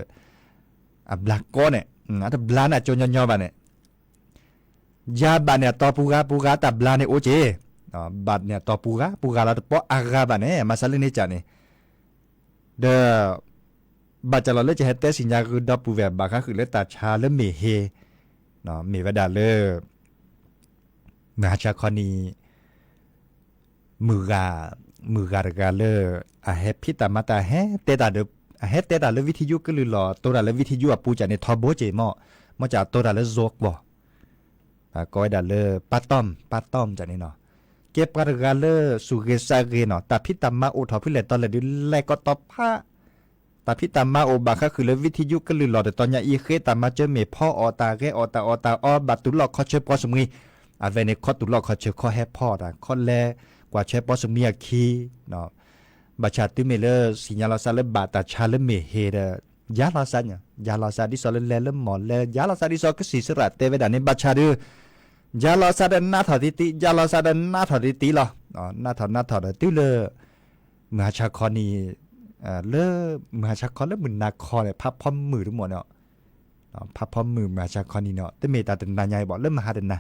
အဘျါကီန့ၣ် အတဘျါန့ၣ်အကၠိညီညီဘၣ်န့ၣ် ယၤဘၣ်န့ၣ်အတီၤပူၤဂၤပူၤဂၤ တၢ်ဘျါန့ၣ်အိၣ်က့ၤ, ဘၣ်န့ၣ်အတီၤပူၤဂၤပူၤဂၤလီၤ တပီအါဂၤဘၣ်န့ၣ် မၤစၢၤလၢန့ၣ်ကၢ်န့ၣ်, ဒီး ဘၣ်ကၢ်လီၤလၢကဟဲတဲသ့ၣ်ညါဂုၤဒီပုၢ်ဝဲၢ် ဘၣ်ဃးဃုာ်လၢတၢ်ဆါလၢမ့ၢ်ဟ့, မ့ၢ်ဝဲဒၣ်လၢ မုၢ်ဟါဆါခီနံၤ မုၢ်ဂၤ, မုၢ်ဂၤတဂၤလၢ အဟဲဖံးတၢ်မၤတၢ် ဟဲတဲတၢ်ဒီး အဟဲတဲတၢ်လၢ ဝံထယုကလုၢ်လီၤ, တိၢ်တၢ်လၢ ဝံထယု အပူၤကၢ်န့ၣ် ထီဘိက့ၤမ့ၢ်, မ့ၢ်ကၢ်တိၢ်တၢ်လၢ ဇိကွီၢ်, ကိးဝဲဒၣ်လၢ ပၢ်တီၢ်, ပၢ်တီၢ်ကၢ်န့ၣ်နီၤ, ကဲပှၤတဂၤလၢစူၢ်ဂ့ၤစးဂ့ၤနီၤ, တၢ်ဖံးတၢ်မၤအိၣ်ထီၣ်ဖဲလဲၣ်တီလဲၣ်ဒုး လဲၤကီးတီဖး တၢ်ဖံးတၢ်မၤအိၣ်ဘၣ်ဃးဃုာ်လၢ ဝံထယုကလုၢ်လီၤ တတီၤညါအံၤ ဃ့တၢ်မၤစၢၤမ့ၢ်ဖီအီၣ်တၢ်ဂဲၤအီၣ်တၢ်အီၣ်တၢ်အီ ဘၣ်တူၢ်လိာ်ခီဆၢပီၣ်စမှံ, အဝဲန့ၣ်ခီတူၢ်လိာ်ခီဆၢ ခီဟဲဖီအီၣ်တၢ် ခီလဲၤကွၢ်ဆၢပီၣ်စမှံအခံ, ဘၣ်ဆၣ်တုၤမ့ၢ်လၢသ့ၣ်ညါလီၤသးလၢဘၣ်တၢ်ဆါလၢမ့ၢ်ဟ့ဒီး ယါလီၤသး, ယါလီၤသးဒ်သိးလၢလဲၤလၢမီၢ်လဲၤ ယါလီၤသးဒ်သိးကစံၣ်စရၣ်တဲဝဲဒၣ်န့ၣ် ဘၣ်ဆၣ်ဒီး ယါလီၤသးဒီးနးထီၣ်တံၢ်တံၢ်, ယါလီၤသးဒီးနးထီၣ်တံၢ်တံၢ်လီၤ, နးထီၣ်နးထီၣ်ဒီးတုၤလၢ မုၢ်ဟါဆါခီနံၤ, လၢ မုၢ်ဟါဆါခီလၢမုၢ်နၤခီန့ၣ် ဖးဖီမုၢ်တမီၢ်န့ၣ်, ဖးဖီမုၢ်မုၢ်ဟါဆါခီနံၤန့ၣ် တမ့ၢ်တၢ်တနၤညါအံၤဘၣ် လၢမဟါတနၤ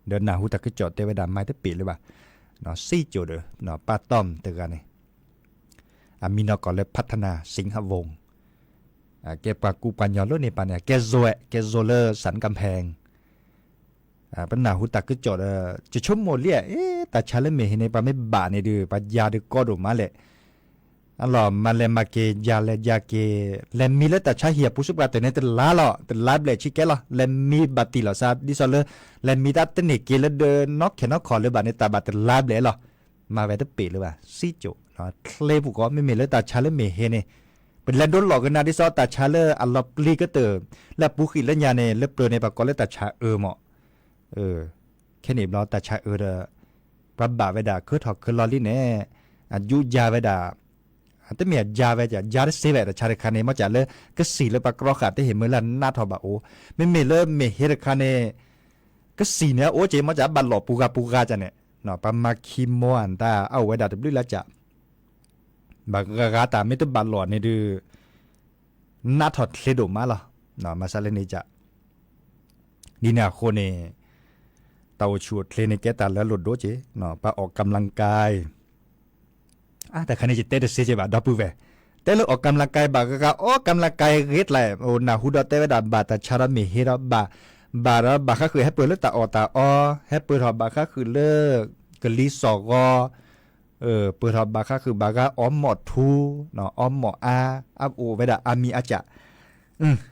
ဒီးနၢ်ဟူတၢ်ကစီၣ်တဲဝဲဒၣ်မၤတပ့ၢ်လၢၤဘၣ်, စံကၠိဒီး ပၢ်တီၢ်တဂၤန့ၣ် အမံၤနီၢ်ကီၢ်လၢ ဖးထနၢ် စ့ၣ်ဟးဝိၣ်, ကဲပှၤကူပှၤညီလၢန့ၣ်ပၢ်န့ၣ် ကဲဇိ, ကဲဇိလၢ စၣ်ကၣ်ဖဲၣ် ပနၢ်ဟူတၢ်ကစီၣ်ဒီး ကဆိကမိၣ်လံ, အ့ တၢ်ဆါလၢမ့ၢ်ဟ့န့ၣ် ပှၤမ့ၢ်ဘၣ်န့ၣ်ဒုး ပှၤယၤဒုးကီဒိၣ်မးလဲၣ်, အလီၢ်မၤလဲၤမၤက့ၤ ယၤလဲၤယၤက့ၤ, လဲၤမံလၢတၢ်ဆါဟံၣ်အပူၤ ဆူပှၤတၢၢ်န့ၣ် တလါလီၤ, တလါဘျဲၣ်ဆံကဲလီၤ, လဲၤမံဘၣ်တံၢ်လီၤစး ဒ်သိးလၢ လဲၤမံတၢ်တန့ၢ်က့ၤလၢဒၢနီၢ်ခဲနီၢ်ခီလၢၤဘၣ်န့ၣ် တၢ်ဘၣ်တလါဘျဲၣ်လီၤ. မၤဝဲတပ့ၤလၢၤဘၣ် စံကၠိၣ်, ချ့ပူၤဃီ မ့မ့ၢ်လၢတၢ်ဆါလၢမ့ၢ်ဟ့န့ၣ်, ပလဲၤဒိလီၤကနၣ်ဒ်သိးတၢ်ဆါလၢအလီၤပျံၤကတၢၢ် လၢအပူၤဃံးလၢညါန့ၣ် လၢပျၢၤန့ၣ် ပှၤကိးလၢတၢ်ဆါအၢမး ခဲန့ၣ်ဘျီတၢ်ဆါအၢဒီး ပှၤဘၣ်ဝဲဒၣ်ခၢထီၣ်ခၢလီၤလံန့ၣ်, အယူးယၤဝဲဒၣ်, တမ့ၢ်အယၤဝဲ ယၤတစ့ဘၣ် တၢ်ဆါတခါန့ၣ် မ့ၢ်ကၢ်လၢ ကစံၣ်လၢပှၤကြီဃာ်တဟ့ၣ်မ့ၢ်လၢအနးထီၣ်ဘၣ်အိၣ်, မ့မ့ၢ်လၢမ့ၢ်ဟ့တခါန့ၣ် ကစံၣ်န့ၣ်အိၣ်က့ၤ မ့ၢ်ကၢ်ဘၣ်လီၢ်ပူၤဂၤပူၤဂၤကန့ၣ်, ပှၤမၤခံမီအတၢ်အအိၣ်ဝဲဒၣ်တဘျုးလၢက ဘၣ်ဂၤဂၤတၢ်မ့ၢ်တဘၣ်လီၢ်န့ၣ်ဒုး နးထီၣ်ချ့ဒိၣ်မးလီၤ. မၤစးလၢန့ၣ်က ဒ်န့ၣ်အဃိန့ၣ် တၢ်အိၣ်ဆူၣ်အိၣ်ချ့န့ၣ် ကဲတၢ်လၢအလိၣ်ဒိၣ်က့ၤ, ပှၤအီၣ်ကမ်လင်ကၢၢ် တခါန့ၣ် ယတဲတစ့က့ၤဘၣ် ဒီပုၢ်ဝဲၢ်, တဲလၢအီၣ်ကမ်လင်ကၢၢ် ဘၣ်ဂၤဂၤအီၣ်ကမ်လင်ကၢၢ်ဂ့ၤကျါ, အိၣ်နၢ်ဟူဒီးတဲဝဲဒၣ် ဘၣ်တၢ်ဆါဒီးမ့ၢ်ဟ့ဒီး ဘၣ်, ဘၣ်ဒီးဘၣ်ဃးဃုာ် ဟဲပၢၢ်လၢတၢ်အီၣ်တၢ်အီ, ဟဲပၢၢ်ထီၣ်ဘၣ်ဃးဃုာ်လၢ ကလံၤစီၣ်ဂီၤ, ပၢၢ်ထီၣ်ဘၣ်ဃးဃုာ်ဘၣ်ဂၤအီၣ်မီၣ်ထူ, အီၣ်မီၣ်အါ, အအိၣ်ဝဲဒၣ်အါမံၤအါကၢ်,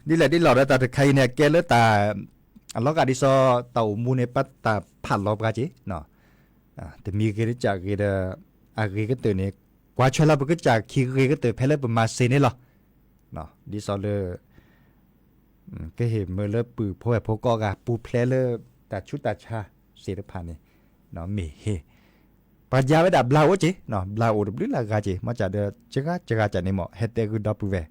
ဒ်လဲၣ်ဒ်လဲၣ်ဒီး တၢ်တခါအံၤန့ၣ် အကဲလၢတၢ် အလီၤဂာ်ဒ်သိး တၢ်အိၣ်မူန့ၣ် ပတၢ်ဖးလီၤပှၤက့ၤ, တမံၤဂ့ၤတကၢ်ဂ့ၤဒီး အဂ့ၤကတၢၢ်န့ၣ် ကွၢ်ထွဲလီၤပကစၢ်ခံဂ့ၤကတၢၢ် ဖဲလၢပမၤစ့န့ၣ်လီၤ. ဒ်သိးလၢ ကဟ့ၣ်မၢလၢပုၢ်ဖိဝဲၢ်ဖိကိးဂၤ ပူၤဖျဲးလၢ တၢ်ဆူးတၢ်ဆါစ့ၢ်တဖၣ်န့ၣ် မ့ၢ်ဟ့ၣ်, ပှၤယါဝဲဒၣ်ဘျါအိၣ်က့ၤ, ဘျါအိၣ်တဘျုးလၢဂၤက့ၤ, မ့ၢ်ကၢ်ဒီး ကဂၤကဂၤကန့ၣ်မ့ၢ် ဟဲတဲဂုၢ်ဒီပုၢ်ဝဲၢ်,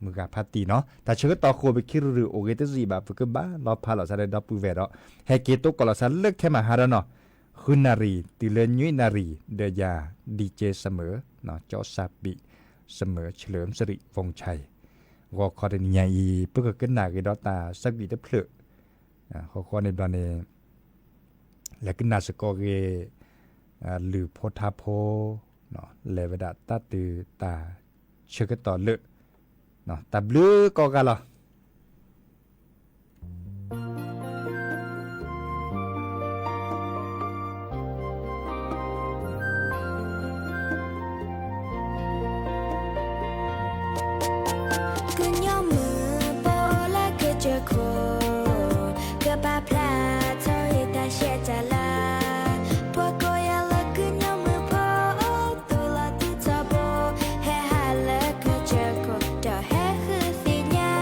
မုၢ်ဂၤဖးတံၢ်နီၤ တၢ်ဆၢကတီၢ်ဃိာ်ပခံရူၢ်ရူၢ်အိၣ်ဂ့ၤတစံးဘၣ် ပကဘၣ်လီၤဖးလီၤစးဒီးဒီပုၢ်ဝဲၢ်ဒီး ဟဲက့ၤတိကိးလီၤစးလၢခဲမၤဟါဒီးနီၤ, ဃုနၣ်ရံၣ် တုၤလၢနွံနၣ်ရံၣ် ဒီးယၤ DJ Summer, ကၠီစၢ်ပံး Summer เฉลิมสิริวงศ์ชัย, ဂီၤခီတနံၤညါအံၤ ပကကနၣ်ဂ့ၤဒီးတၢ်ဆၢကွံာ်တဖျၢၣ်, ဃီဃီန့ၣ်ဘျီန့ၣ် လဲၤကနၣ်စ့ၢ်ကီးဂ့ၤ လုၢ်ဖိထါဖိ လဲၤဝဲဒၣ်တၢ်တုၤတၢ်ဆၢကတီၢ်လၢာ်, တၢ်ဘျုးကိးဂၤလီၤ. ကညီမုၣ်ဖိလၢကစၢၢ်ခိၣ်, ကပာ်ဖျါထီၣ်တၢ်ရှဲတၢ်လၤ, ပှၤကိးယၤလၢကညီမုၣ်ဖိ အိၣ်သူၣ်လီၤသူၣ်ထီဘိ, ဟဲဟးလၢကစၢၢ်ခိၣ် ဒီးဟဲဃုသ့ၣ်ညါ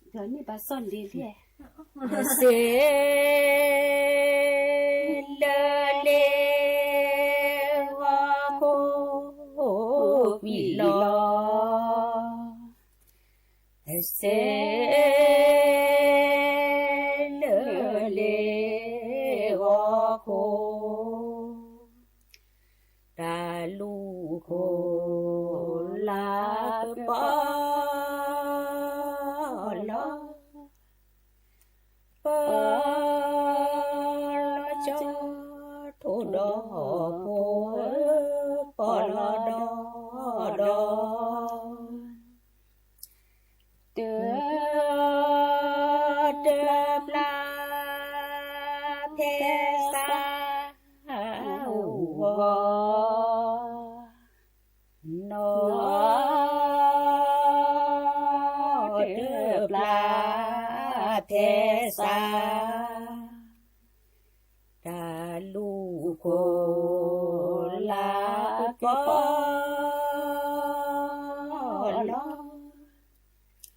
ဒီးန့ၣ်ဘၣ်စီၣ်လ့လံ, စ့လၢလ့ဂီၤခိၣ်ကွံာ်လီၤ, စ့လၢလ့ဂီၤခိၣ် တၢ်လူၢ်ခိၣ်လၢကပီၤလီၤ, ပီၤလီၤကၠီထိၣ်ဒီးဖိ, ပီၤလီၤဒီးဒီး တၢ်တပျၢ်ဖဲစးအိၣ်ဂီၤ, နီၢ်တပျၢ်ဖဲစး တၢ်လူၢ်ခိၣ်လၢကပီၤလီၤ,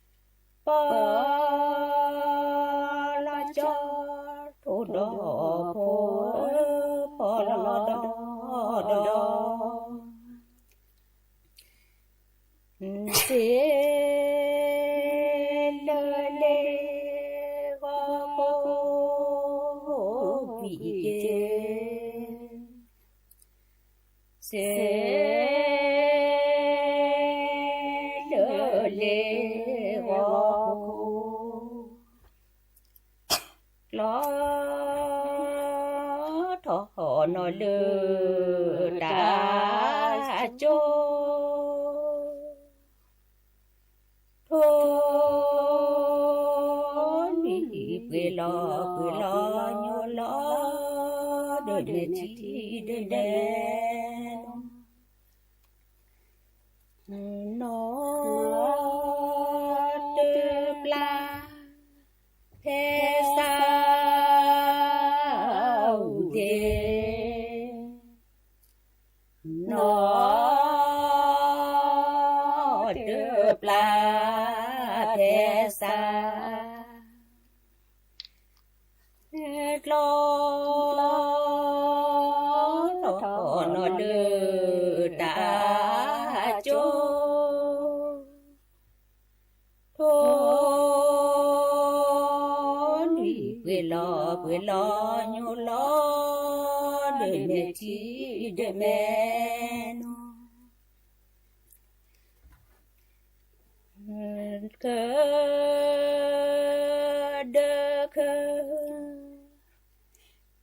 ပီၤလီၤကၠီထိၣ်ဒီးဖိ, ပီၤလီၤဒီးဒီး စ့လၢလ့ဂီၤခိၣ်ကွံာ်က့ၤ, စ့လၢလ့ဂီၤခိၣ် ကျီထီၣ်နီၢ်လၢတၢ်ကၠိ, ထိၣ်နွံပှ့ၤလီၤပှ့ၤလီၤညိလီၤ, ဒိးမဲာ်ထံဒိးမဲာ် နီၢ်တပျၢ်ဖဲစး အိၣ်ဒ့, နီၢ်တပျၢ်ဖဲစး ကျီထီၣ်နီၢ်လၢတၢ်ကၠိ, ထိၣ်နွံပှ့ၤလီၤပှ့ၤလီၤညိလီၤ, ဒိးမဲာ်ထံဒိးမဲာ်နီၢ် ကဒၢခၢ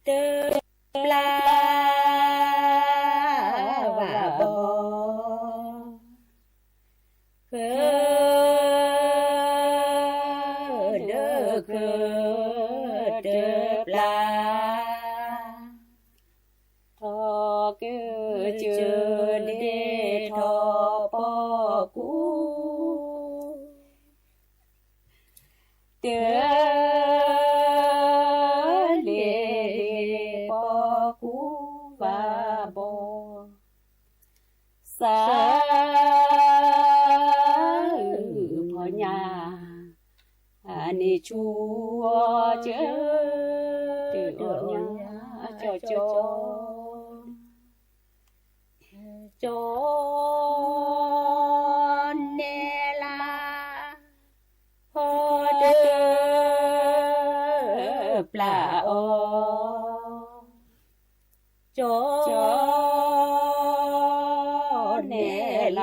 တပျၢ်ဘၣ်ဘီ, ကဒၢခၢ တပျၢ် ထီၣ်ကစၢၢ်ဒ့ထီၣ်ပီၢ်ကူ တၢ်လ့ပီၢ်ကူဘၣ်ဘီ, စးဖီညါ အန့ၣ်ဆူအီၤကၢ, တၢ်အီၣ်ညါကၠီကၠီ ကၠီနဲလၢ ဖီတၢ်ပျၢ်အီၤ, ကၠီနဲလၢ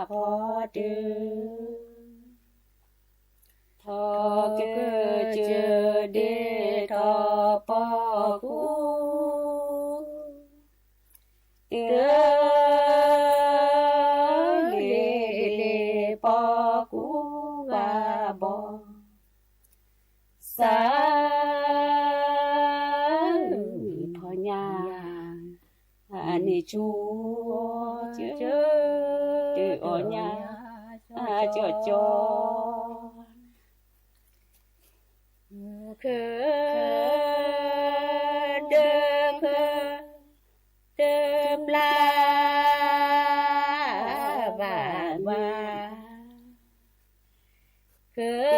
ဖီတၢ် ထီၣ်ကစၢၢ်ဒ့ထီၣ်ပီၢ်ကူ, တၢ်လ့လ့ပီၢ်ကူဘၣ်ဘီ, စးဖီညါ အန့ၣ်ဆူအီၤကၢ, တၢ်အီၣ်ညါကၠီကၠီ ခၢ ဒၢခၢ တပျၢ်ဘၣ်ဘၣ်, ခၢ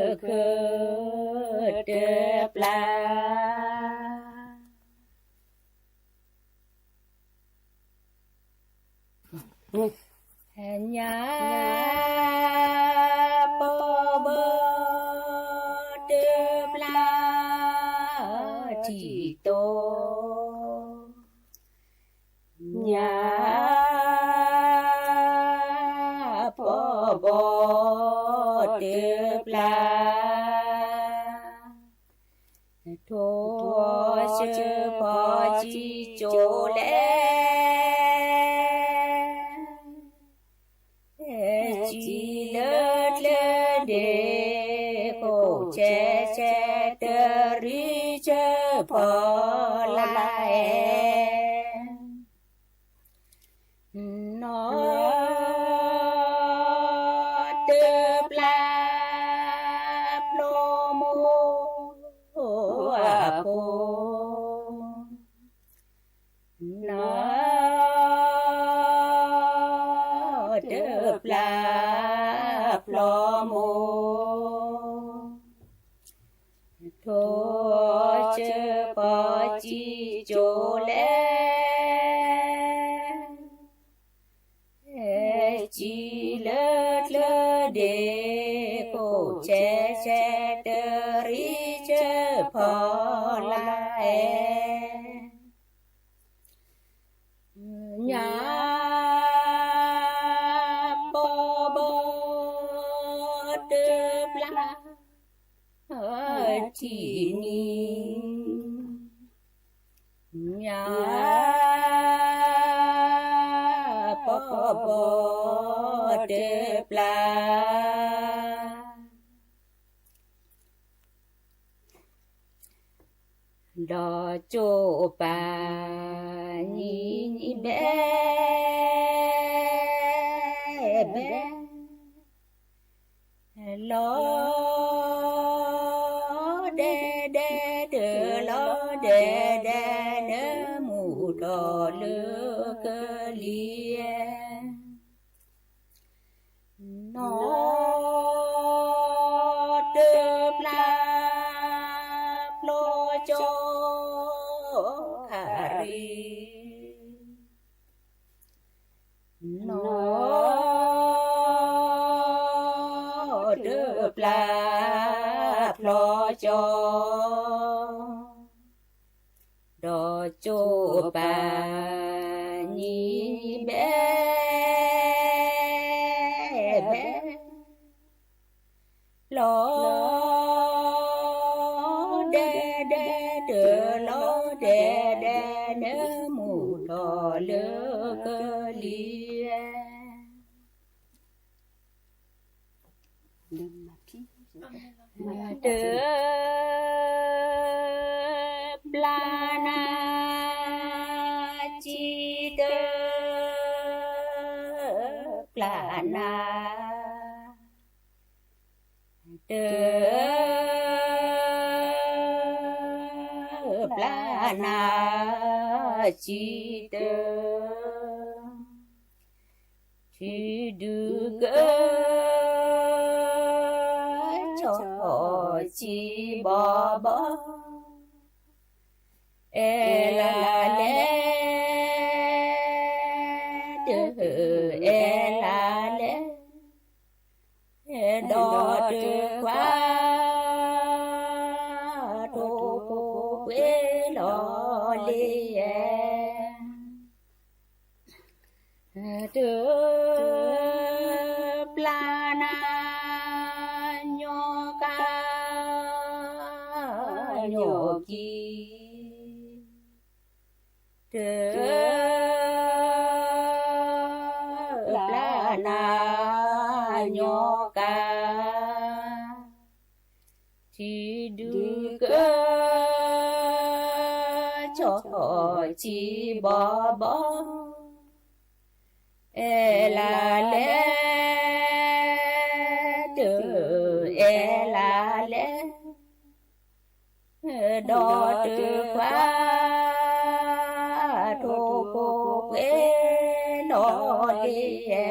ကတၢၢ်တပျၢ် ညၣ်ပီဘီတပျၢ်ထံတိၢ်, ညၣ်ပီဘီတပျၢ် ထိၣ်ဆၢဖီကံကၠိလဲၣ်, ကံလၢကျၢၢ်ဒ့ခိၣ်ဆဲးဆဲး တရံးဆၢဖီလာ်အဲၣ် နီၢ်တပျၢ်ဖျီမိၢ်အဖိ, နီၢ်တပျၢ်ဖျီမိၢ် ထိၣ်ဆၢဖီကံကၠိလဲၣ်, ကံလၢကျၢၢ်ဒ့ခိၣ်ဆဲးဆဲး တရံးဆၢဖီလာ်အဲၣ် ညၣ်ပီဘီတပျၢ်ထံနံၤ, ညၣ်ပီဘီတပျၢ် ဒီးကၠိပၤနံၤနံၤဘဲ ဘဲ လီၤဒဲဒဲ တလီၤဒဲဒဲ နမူၢ်ထီၣ်လၢကလံၤ နီၢ်တပျၢ်ဖျီကၠီခရံာ်, နီၢ်တပျၢ်ဖျီကၠီ ဒီးကၠိပၤနံၤနံၤဘဲ ဘဲ လီၤဒဲဒဲ တလီၤဒဲဒဲ နမူၢ်ထီၣ်လၢကလံၤ တပျၢ်နၤ ကံတပျၢ်နၤ တပျၢ်နၤ ကံတ ထံဒုးက ဆီၣ်ကံဘီဘီ အဲၣ်လါလဲၣ် တအဲၣ်လါလဲၣ် ဒီးတခွါ ထိၣ်ဖိကွ့လီၤလံ တပျၢ်နၤ ညီကါ ညီကံ တပျၢ်နၤ ညီကါ ထံဒုးက ဆီၣ်ကံဘီဘီ အဲၣ်လါလဲၣ် တအဲၣ်လါလဲၣ် ဒီးတခွါ ထိၣ်ဖိကွ့လီၤလံ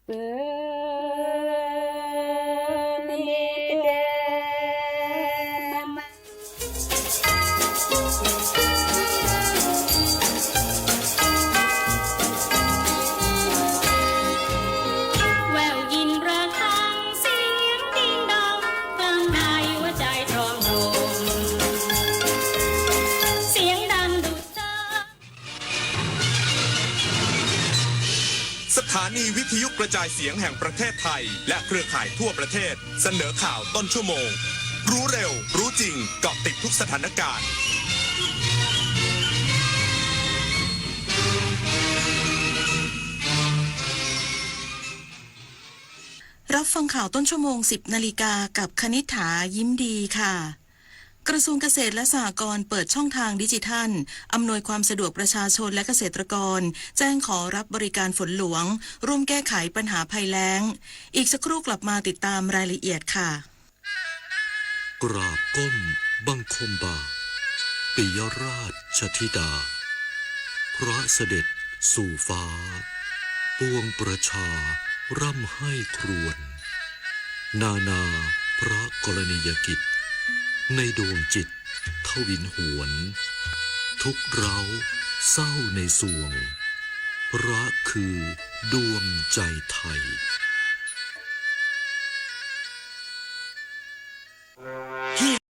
ပ นีวิทยุกระจายเสียงแห่งประเทศไทยและเครือข่ายทั่วประเทศเสนอข่าวต้นชั่วโมง รู้เร็ว รู้จริง เกาะติดทุกสถานการณ์ รับฟังข่าวต้นชั่วโมง สิบนาฬิกา กับคณิษฐา ยิ้มดีค่ะ กระทรวงเกษตรและสหกรณ์เปิดช่องทางดิจิทัล อำนวยความสะดวกประชาชนและเกษตรกร แจ้งขอรับบริการฝนหลวง ร่วมแก้ไขปัญหาภัยแล้ง อีกสักครู่กลับมาติดตามรายละเอียดค่ะ กราบก้มบังคมบาท ปิยราชธิดา พระเสด็จสู่ฟ้า ปวงประชาร่ำไห้ครวญ นานาพระกรณียกิจ ในดวงจิตทวินหวน ทุกข์ร้าวเศร้าในสวง พระคือดวงใจไทย